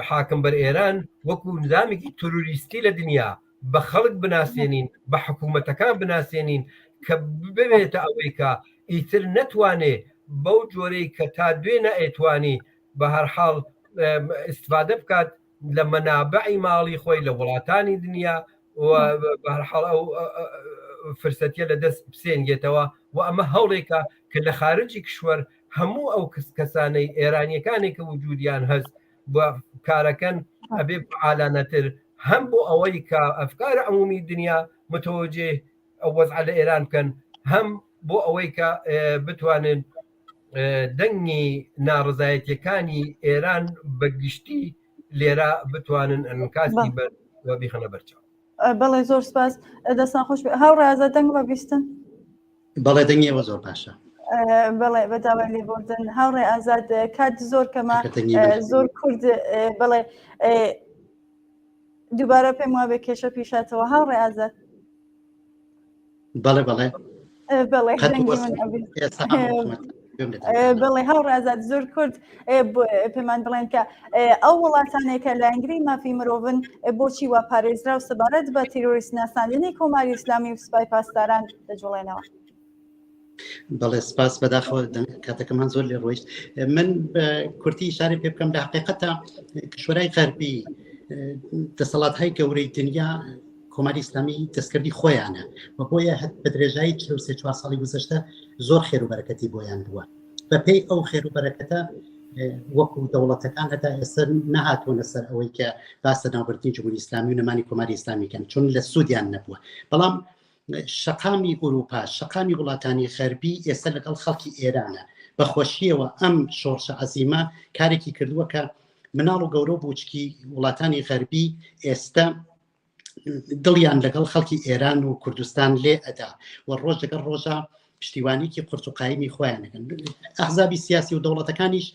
حاکم بەر ئێران وەکو نظامێکی تروریستی لە دنیا بە خەڵک بناسێنین بە حکوومەتەکان بناسێنین کە ببێتە ئەوەی کە ئیتر نەتوانێ بەو جۆرەی کە تا دوێنە ئەیتوانی بە هەرحاڵ استفادە بکات لە مەنابعی ماڵی خۆی لە وڵاتانی دنیا و بەهەرحاڵ ئەو فرسەتیە لە دەست بسێنگێتەوە و ئەمە هەوڵێکە کە لە خارجی کشوەر هەموو ئەو کەس کەسانەی ئێرانیەکانی کە وجودیان هەست بە کارەکەن ئەبێ فعالانەتر هەم بۆ ئەوەی کە ئەفکار عمومی دنیا متوجه ئەو وەزعە لە ئێران بکەن هەم بۆ ئەوەی کە بتوانن دەنگی ناڕزایەتیەکانی ئێران بە گشتی لێرە بتوانن ئەنکاسی بەر و بیخەنە بەرچاو. بەڵێ زۆر سپاس دەستان خۆش بێ هاوڕێ ئازاد دەنگ بە بیستن بەڵێ دەنگی ئێوە زۆر باشە. بەڵێ بە داوای لێبوردن هاوڕێ ئازاد کات زۆر کەمە زۆر کورد بەڵێ دووبارە پێم وابێ کێشە پیشاتەوە هاوڕێ ئازاد بەڵێ بەڵێ بەڵێ. بڵێ هاوڕێ ئازاد زۆر کورد پێمان بڵێن کە ئەو وڵاتانێک کە لایەنگری مافی مرۆڤن بۆچی وا پارێزرا و سەبارەت بە تیرۆریست ناساندنی کۆماری ئیسلامی و سپای پاسداران دەجوڵێنەوە. بەڵێ سپاس بەداخەوە کاتەکەمان زۆر لێ ڕۆیشت من بە کورتی شاری پێ بکەم لە حقیقەتە کشوەرای غەربی دەسەڵات های گەورەی دنیا کۆماری ئیسلامی دەستکردی خۆیانە و بۆیە هەت بە درێژایی 43 چوار ساڵی گوزەشتە زۆر خێر و بەرەکەتی بۆیان بووە بەپێی ئەو خێر و بەرەکەتە وەکو دەوڵەتەکان هەتا ئێستا نەهاتوونە سەر ئەوەی کە باسە ناوبردنی جمهوری ئیسلامی و نەمانی کۆماری ئیسلامی کەن چون لە سوودیان نەبووە بەڵام شەقامی ئوروپا شەقامی وڵاتانی غەربی ئێستا لەگەڵ خەڵکی ئێرانە بە خۆشیەوە ئەم شۆڕشە عەزیمە کارێکی کردووە کە مناڵ و گەورە و بوچکی وڵاتانی غەربی ئێستا دڵیان لەگەڵ خەڵکی ئێران و کوردستان لێ ئەدا و ڕۆژ لەگەڵ ڕۆژە پشتیوانیکی قورس و قایمی خۆیان دەکەن ئەحزابی سیاسی و دەوڵەتەکانیش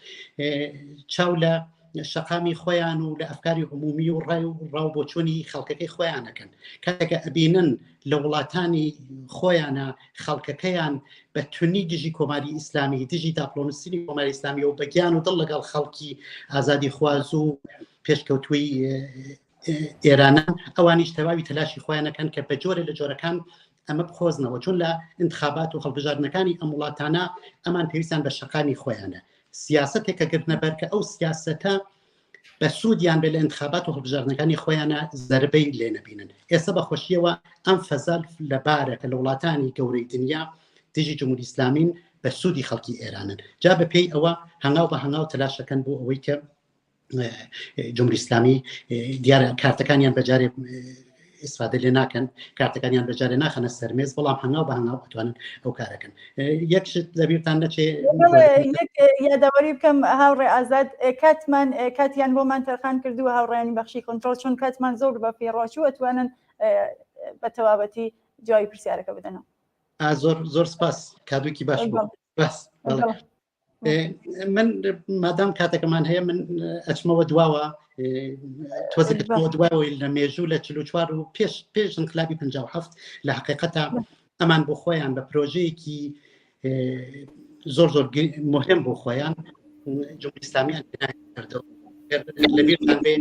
چاو لە شەقامی خۆیان و لە ئەفکاری عمومی و ڕای و ڕاو بۆچوونی خەڵکەکەی خۆیان دەکەن کاتێکە ئەبینن لە وڵاتانی خۆیانە خەڵکەکەیان بە تونی دژی کۆماری ئیسلامی دژی داپڵۆنسینی کۆماری ئیسلامی و بە گیان و دڵ لەگەڵ خەڵکی ئازادی خواز و پێشکەوتووی ئێرانە ئەوانیش تەواوی تەلاشی خۆیانەکەن کە بە جۆرە لە جۆرەکان ئەمە بخۆزنەوە چون لە انتخابات و هەڵبژاردنەکانی ئەم وڵاتانە ئەمان پێویستیان بە شەقامی خۆیانە سیاستێک کە گرتنە بەر کە ئەو سیاستە بە سوودیان بێ لە انتخابات و هەڵبژاردنەکانی خۆیانە زەربەی لێ نەبینن ئێستا بە خۆشیەوە ئەم فەزال لەبارە کە لە وڵاتانی گەورەی دنیا دژی جمهوری ئیسلامین بە سوودی خەڵکی ئێرانن جا بە پێی ئەوە هەنگاو بە هەنگاو تەلاشەکەن بۆ ئەوەی کە جمهوری ئیسلامی دیارە کارتەکانیان بەجارێ ئیسفادە لێ ناکەن کارتەکانیان بەجارێ ناخەنە سەرمێز بەڵام هەنگاو بە هەنگاو ئەتوانن ئەو کارەکەن یەک شت لەبیرتان نەچێ یادەوەری بکەم هاوڕێ ئازاد کاتمان کاتیان بۆمان تەرخان کردووە هاوڕێیانی بەخشی کۆنترۆڵ چون کاتمان زۆر بە پێڕۆچوو ئەتوانن بە تەواوەتی جوابی پرسیارەکە بدەنەوە زۆر زۆر سپاس کادوکی باش بوو بەس من مادام کاتەکەمان هەیە من ئەچمەوە دواوە تۆزێکەوە دواوەی لە مێژوو لە 44 و پێش پێش انقلابی 57 لە حقیقەتە ئەمان بۆ خۆیان بە پرۆژەیەکی زۆر زۆر مهم بۆ خۆیان جمهوری ئیسلامیان کردەوە لەبیرتان بێ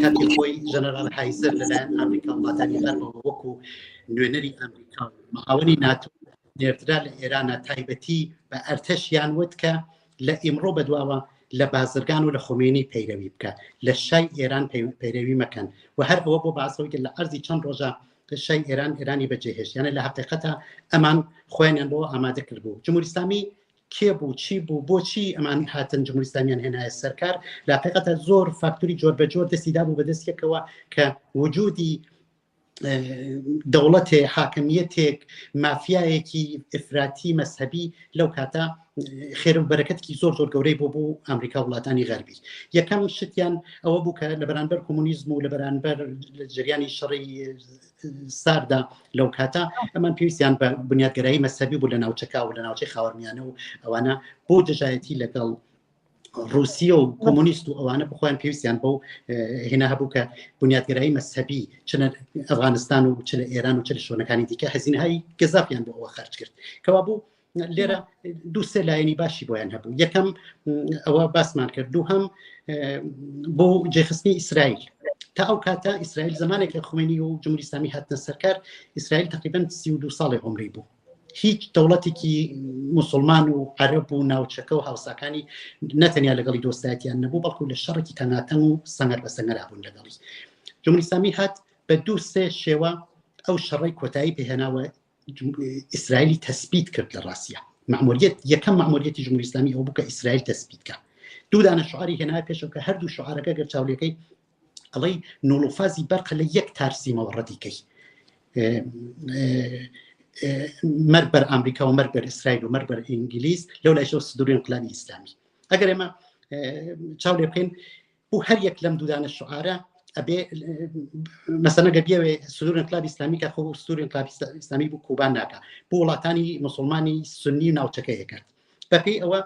کاتی خۆی ژەنەرال هایزەر لەلایەن ئەمریکا وڵاتانی غەربەوە وەکو نوێنەری ئەمریکا معاونی ناتۆ نێردرا لە ئێرانە تایبەتی بە ئەرتەشیان وت کە لە ئیمڕۆ بەدواوە لە بازرگان و لە خۆمێنی پەیرەوی بکە لە شای ئێران پەیرەوی مەکەن و هەر ئەوە بۆ باسەوەی لە ئەرزی چەند ڕۆژە شای ئێران ئێرانی بەجێهێشت یانە لە حقیقەتە ئەمان خۆیانیان بۆ ئامادە کردبوو جمهوری ئیسلامی کێ بوو چی بوو بۆچی ئەمان هاتن جمهوری ئیسلامیان هێنایە سەرکار لە حقیقەتە زۆر فاکتوری جۆر بە جۆر دەستی دابوو بە دەست یەکەوە کە وجودی دەوڵەتێ حاکمیەتێک مافیایەکی ئفراتی مەسهبی لەو کاتە خێر و بەرەکەتکی زۆر زۆر گەورەی بۆ بوو ئەمریکا وڵاتانی غەربی یەکەم شتیان ئەوە بوو کە لە بەرانبەر کۆمۆنیزم و لە بەرانبەر جریانی شەڕی ساردا لەو کاتە ئەمان پێویستیان بە بنیادگەرایی مەسەبی بوو لە ناوچەکە و لە ناوچەی خاوەرمیانە و ئەوانە بۆ دژایەتی لەگەڵ ڕوسیە و کۆمۆنیست و ئەوانە بخۆیان پێویستیان بەو هێنا هەبوو کە بنیادگەرایی مەسەبی چ لە ئەفغانستان و چ لە ئێران و چ لە شوێنەکانی دیکە هەزینەهای گەزافیان بۆ ئەوە خەرج کرد کەوا بوو لێرە دوو سێ لایەنی باشی بۆیان هەبوو یەکەم ئەوە باسمان کرد دووهەم بۆ جێخستنی ئیسرائیل تا ئەو کاتە ئیسرائیل زمانێک لە خومێنی و جمهوری ئیسلامی هاتنە سەرکار ئیسرائیل تقریبا 32 ساڵی عمری بوو هیچ دەوڵەتێکی موسڵمان و عەرەب و ناوچەکە و هاوساکانی نەتەنیا لەگەڵی دۆستایەتیان نەبوو بەڵکو لە شەڕێکی تەناتەنگ و سەنگەر بە سەنگەرا بوون لەگەڵی جمهوری ئیسلامی هات بە دوو سێ شێوە ئەو شەڕەی کۆتایی پێهێناوە ئیسرائیلی تەسبیت کرد لە ڕاستە مەموریەت یەکەم مەموریەتی جمهوری ئیسلامی ئەو بوو کە ئیسرائیل تەسبیت کە دوو دانە شعاری هێنا پێشەوە کە هەردوو شعارەکە گەر چاولەکەی ئەڵێی نوڵوفازی بەرقە لە یەک تارسیمەوە ڕەدیکەی مەرگ بەر ئەمریکا و مەرگ بەر ئیسرائیل و مەرگ بەر ئینگلیز لەو لایشەوە سدوری انقلابی ئیسلامی ئەگەر ئێمە چاو لێ بکەین بۆ هەر یەک لەم دوودانە شعارە ئەبێ مەسەنە گە بیاوێ سدور انقلابی ئیسلامی کە خۆ سدور انقلابی ئیسلامی بۆ کوبان ناکە بۆ وڵاتانی مسلمانی سنی و ناوچەکەیە کرد بەپێی ئەوە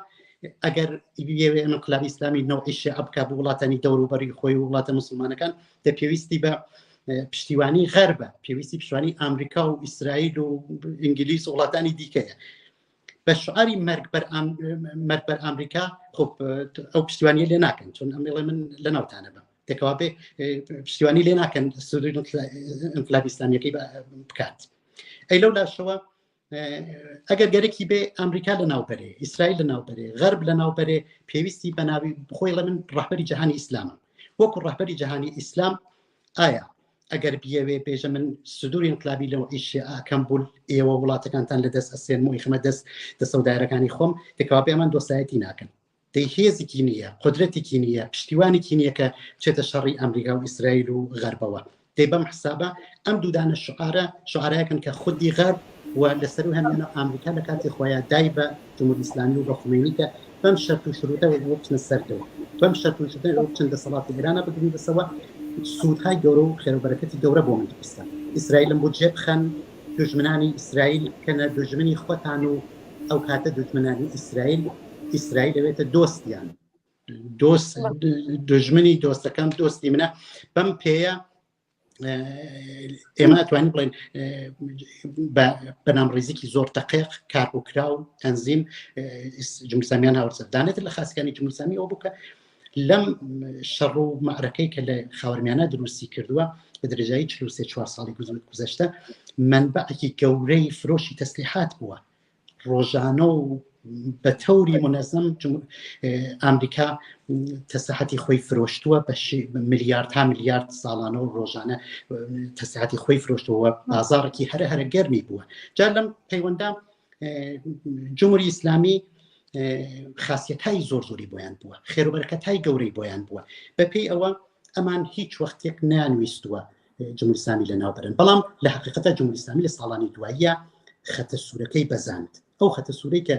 ئەگەر بیەوێ ئینقلابی ئیسلامی نەوعی شیعە بکا بۆ وڵاتانی دەوروبەری خۆی و وڵاتە مسلمانەکان دە پێویستی بە پشتیوانی غەربە پێویستی پشتیوانی ئەمریکا و ئیسرائیل و ئینگلیس و وڵاتانی دیکەیە. بە شعاری مەرگ بەر مەرگ بەر ئەمریکا خۆ ئەو پشتیوانی لێ ناکەن چون ئەمێڵێ من لە ناوتانە بم تێکەوا بێ پشتیوانی لێ ناکەن سدوری ئینقلابی ئیسلامیەکەی بکات ئەی لەو لاشەوە ئەگەر گەرەکی بێ ئەمریکا لە ناوبەرێ ئیسرائیل لە ناوبەرێ غەرب لە ناوبەرێ پێویستی بە ناوی خۆی لە من ڕەهبەری جەهانی ئیسلامم وەکو ڕەهبەری جەهانی ئیسلام ئایا ئەگەر بیەوێ بێژە من سدوری انقلابی لەو ئیشێ ئاکەم بول ئێوە وڵاتەکانتان لە دەست ئەسێنم و ئیخمە دەست دەسەودارەکانی خۆم تێکەوا بێ ئەمان دۆستایەتی ناکەن دەی هێزێکی نییە قدرەتێکی نییە پشتیوانێکی نییە کە بچێتە شەڕی ئەمریکا و ئیسرائیل و غەربەوە دەی بەم حسابە ئەم دوودانە شعارە شعارەکەن کە خودی غەرب و لەسەر و هەمیانە ئەمریکا لە کاتی خۆیان دای بە جمهوری ئیسلامی و بە خومەینی کە بەم شەرت و شروتە بچنە سەر دەور بەم شەرت و شروتە بچن دەسەڵاتی ئێرانە بگرن دەسەوە سوودهای گەورە و خێر و بەرەکەتی گەورە بۆ من دروستە ئیسرائیلم بۆ جێ بخەن دوژمنانی ئیسرائیل بکەنە دوژمنی خۆتان و ئەو کاتە دوژمنانی ئیسرائیل ئیسرائیل دەبێتە دۆستیان دۆست دژمنی دۆستەکەم دۆستی منە بەم پێیە ئێمە توانین بڵێن بەنام ڕیزیکی زۆر دقیق کار بۆ کرا و تەنزیم جمهوری ئیسلامیان هاورسەر دانێت لە خاصەکانی جمهوری ئیسلامی ئەو بوو کە لەم شەڕ و مەعرەکەی کە لە خاوەرمیانە دروستی کردووە بە درێژایی 43 چوار ساڵی گوزەشتە منبعێکی گەورەی فرۆشی تەسلیحات بووە ڕۆژانە و بە تەوری منەزم ئەمریکا تەسەحەتی خۆی فرۆشتووە بە میلیارد تا میلیارد ساڵانە و ڕۆژانە تەسەحەتی خۆی فرۆشتەوە بازارێکی هەرە هەرە گەرمی بووە جا لەم پەیوەندە جمهوری ئیسلامی خاصیەتای زۆر زۆری بۆیان بووە خێروبەرەکەتای گەورەی بۆیان بووە بەپێی ئەوە ئەمان هیچ وەختێک نیانویستووە جمهوری ئیسلامی لەناو بەرن بەڵام لە حقیقەتە جمهوری ئیسلامی لە ساڵانی دواییە خەتە سوورەکەی بەزاند ئەو خەتە سوورەی کە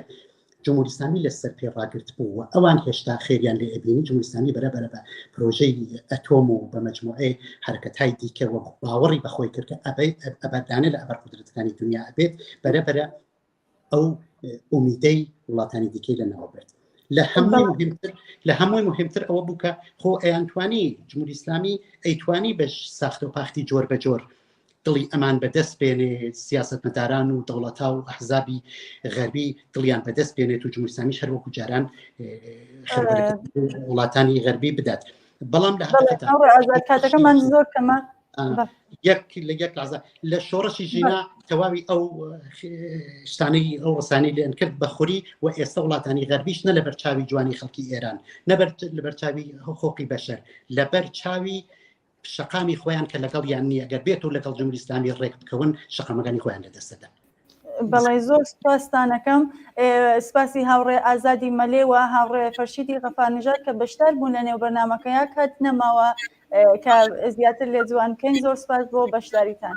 جمهوری ئیسلامی لەسەر پێ ڕاگرت بوو و ئەوان هێشتا خێریان لێ ئەبینی جمهوری ئیسلامی بەرە بەرە بە پرۆژەی ئەتۆم و بە مەجموعەی حرەکەتای دیکە و باوەڕی بەخۆی کرد کە ئەبەی ئەبەردانە لە ئەبەر قودرەتەکانی دنیا ئەبێت بەرە بەرە ئەو ئومیدەی وڵاتانی دیکەی لەناو برد لە هەمووی مهمتر لە هەمووی مهمتر ئەوە بوو کە خۆ ئەیانتوانی جمهوری ئیسلامی ئەیتوانی بە ساختە و پاختی جۆر بە جۆر دڵی ئەمان بەدەست بێنێ سیاستمەداران و دەوڵەتا و ئەحزابی غەربی دڵیان بەدەست بێنێت و جمهوری ئیسلامیش هەر وەکو جاران وڵاتانی غەربی بدات بەڵام لە کاتەکەمان زۆر کەمە یەک لە یەک لازە لە شۆڕشی ژینا تەواوی ئەو شتانەی ئەو ڕسانی لێن کرد بە خوری و ئێستا وڵاتانی غەربیش نە لەبەر چاوی جوانی خەڵکی ئێران نەبەر لەبەر چاوی حقوقی بەشەر لەبەر چاوی شەقامی خۆیان کە لەگەڵ یان نییە گەر بێت و لەگەڵ جمهوری ئیسلامی ڕێک بکەون شەقامەکانی خۆیان لەدەستدەدەن. بەڵێ زۆر سپاستانەکەم سپاسی هاوڕێ ئازادی مەلێ و هاوڕێ فەرشیدی غەفارنژاد کە بەشدار بوون لە نێو بەرنامەکەیا کات نەماوە کە زیاتر لێ جوان بکەین زۆر سپاس بۆ بەشداریتان.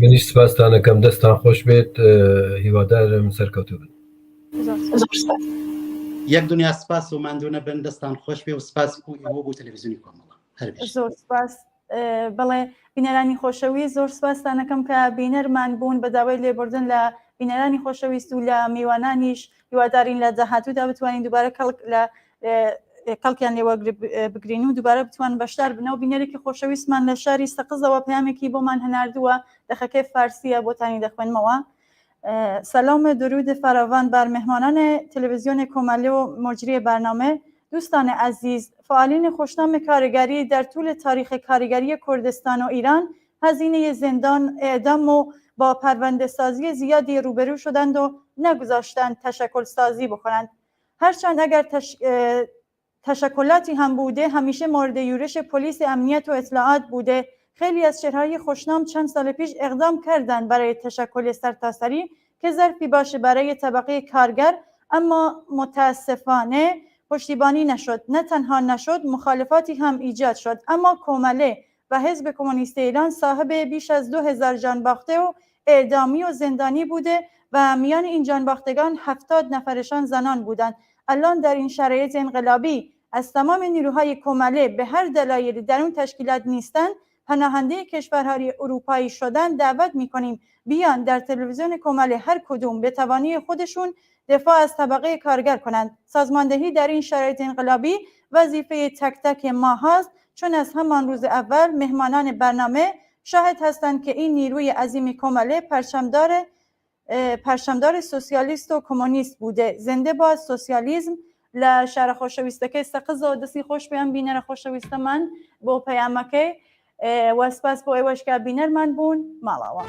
منیش سپاستانەکەم دەستان خۆش بێت هیوادارم سەرکەوتوو بن. زۆر سپاس. یەک دنیا سپاس و ماندوو نەبن دەستان خۆش بێ و سپاس بۆ ئێوە بۆ تەلەڤیزیۆنی کۆمەڵە هەر بژین. زۆر سپاس. بەڵێ بینەرانی خۆشەویست زۆر سپاستانەکەم کە بینەرمان بوون بە داوای لێبوردن لە بینەرانی خۆشەویست و لە میوانانیش هیوادارین لە داهاتوودا بتوانین دووبارە کەڵک لە کەڵکیان لێوە بگرین و دووبارە بتوان بەشدار بنەوە بینەرێکی خۆشەویستمان لە شاری سەقزەوە پەیامێکی بۆمان هەناردووە دەخەکەی فارسیە بۆتانی دەخوێنمەوە سلام و درود فراوان بر مهمانان تلویزیون کومله و مجری برنامه دوستان عزیز فعالین خوشنام کارگری در طول تاریخ کارگری کردستان و ایران هزینه زندان اعدام و با پرونده سازی زیادی روبرو شدند و نگذاشتند تشکل سازی بکنند هرچند اگر تش... تشکلاتی هم بوده همیشه مورد یورش پلیس امنیت و اطلاعات بوده خیلی از چهره‌های خوشنام چند سال پیش اقدام کردند برای تشکل سرتاسری که ظرفی باشه برای طبقه کارگر اما متاسفانه پشتیبانی نشد نه تنها نشد مخالفاتی هم ایجاد شد اما کومله و حزب کمونیست ایران صاحب بیش از 2000 جانباخته و اعدامی و زندانی بوده و میان این جانباختگان 70 نفرشان زنان بودند الان در این شرایط انقلابی از تمام نیروهای کومله به هر دلایلی در اون تشکیلات نیستند پناهنده کشورهای اروپایی شدن دعوت میکنیم بیان در تلویزیون کومله هر کدوم به توانی خودشون دفاع از طبقه کارگر کنند سازماندهی در این شرایط انقلابی وظیفه تک تک ما هاست چون از همان روز اول مهمانان برنامه شاهد هستند که این نیروی عظیم کومله پرچمدار پەرچەمداری سۆسیالیست و کۆمۆنیست بوده زنده باد سۆسیالیزم لە شارە خۆشەویستەکەی سەقزەوە دەستی خۆش بێ ئەم بینەرە خۆشەویستەمان بۆ پەیامەکەی و سپاس بۆ ئێوەش کە بینەرمان بوون ماڵاوە.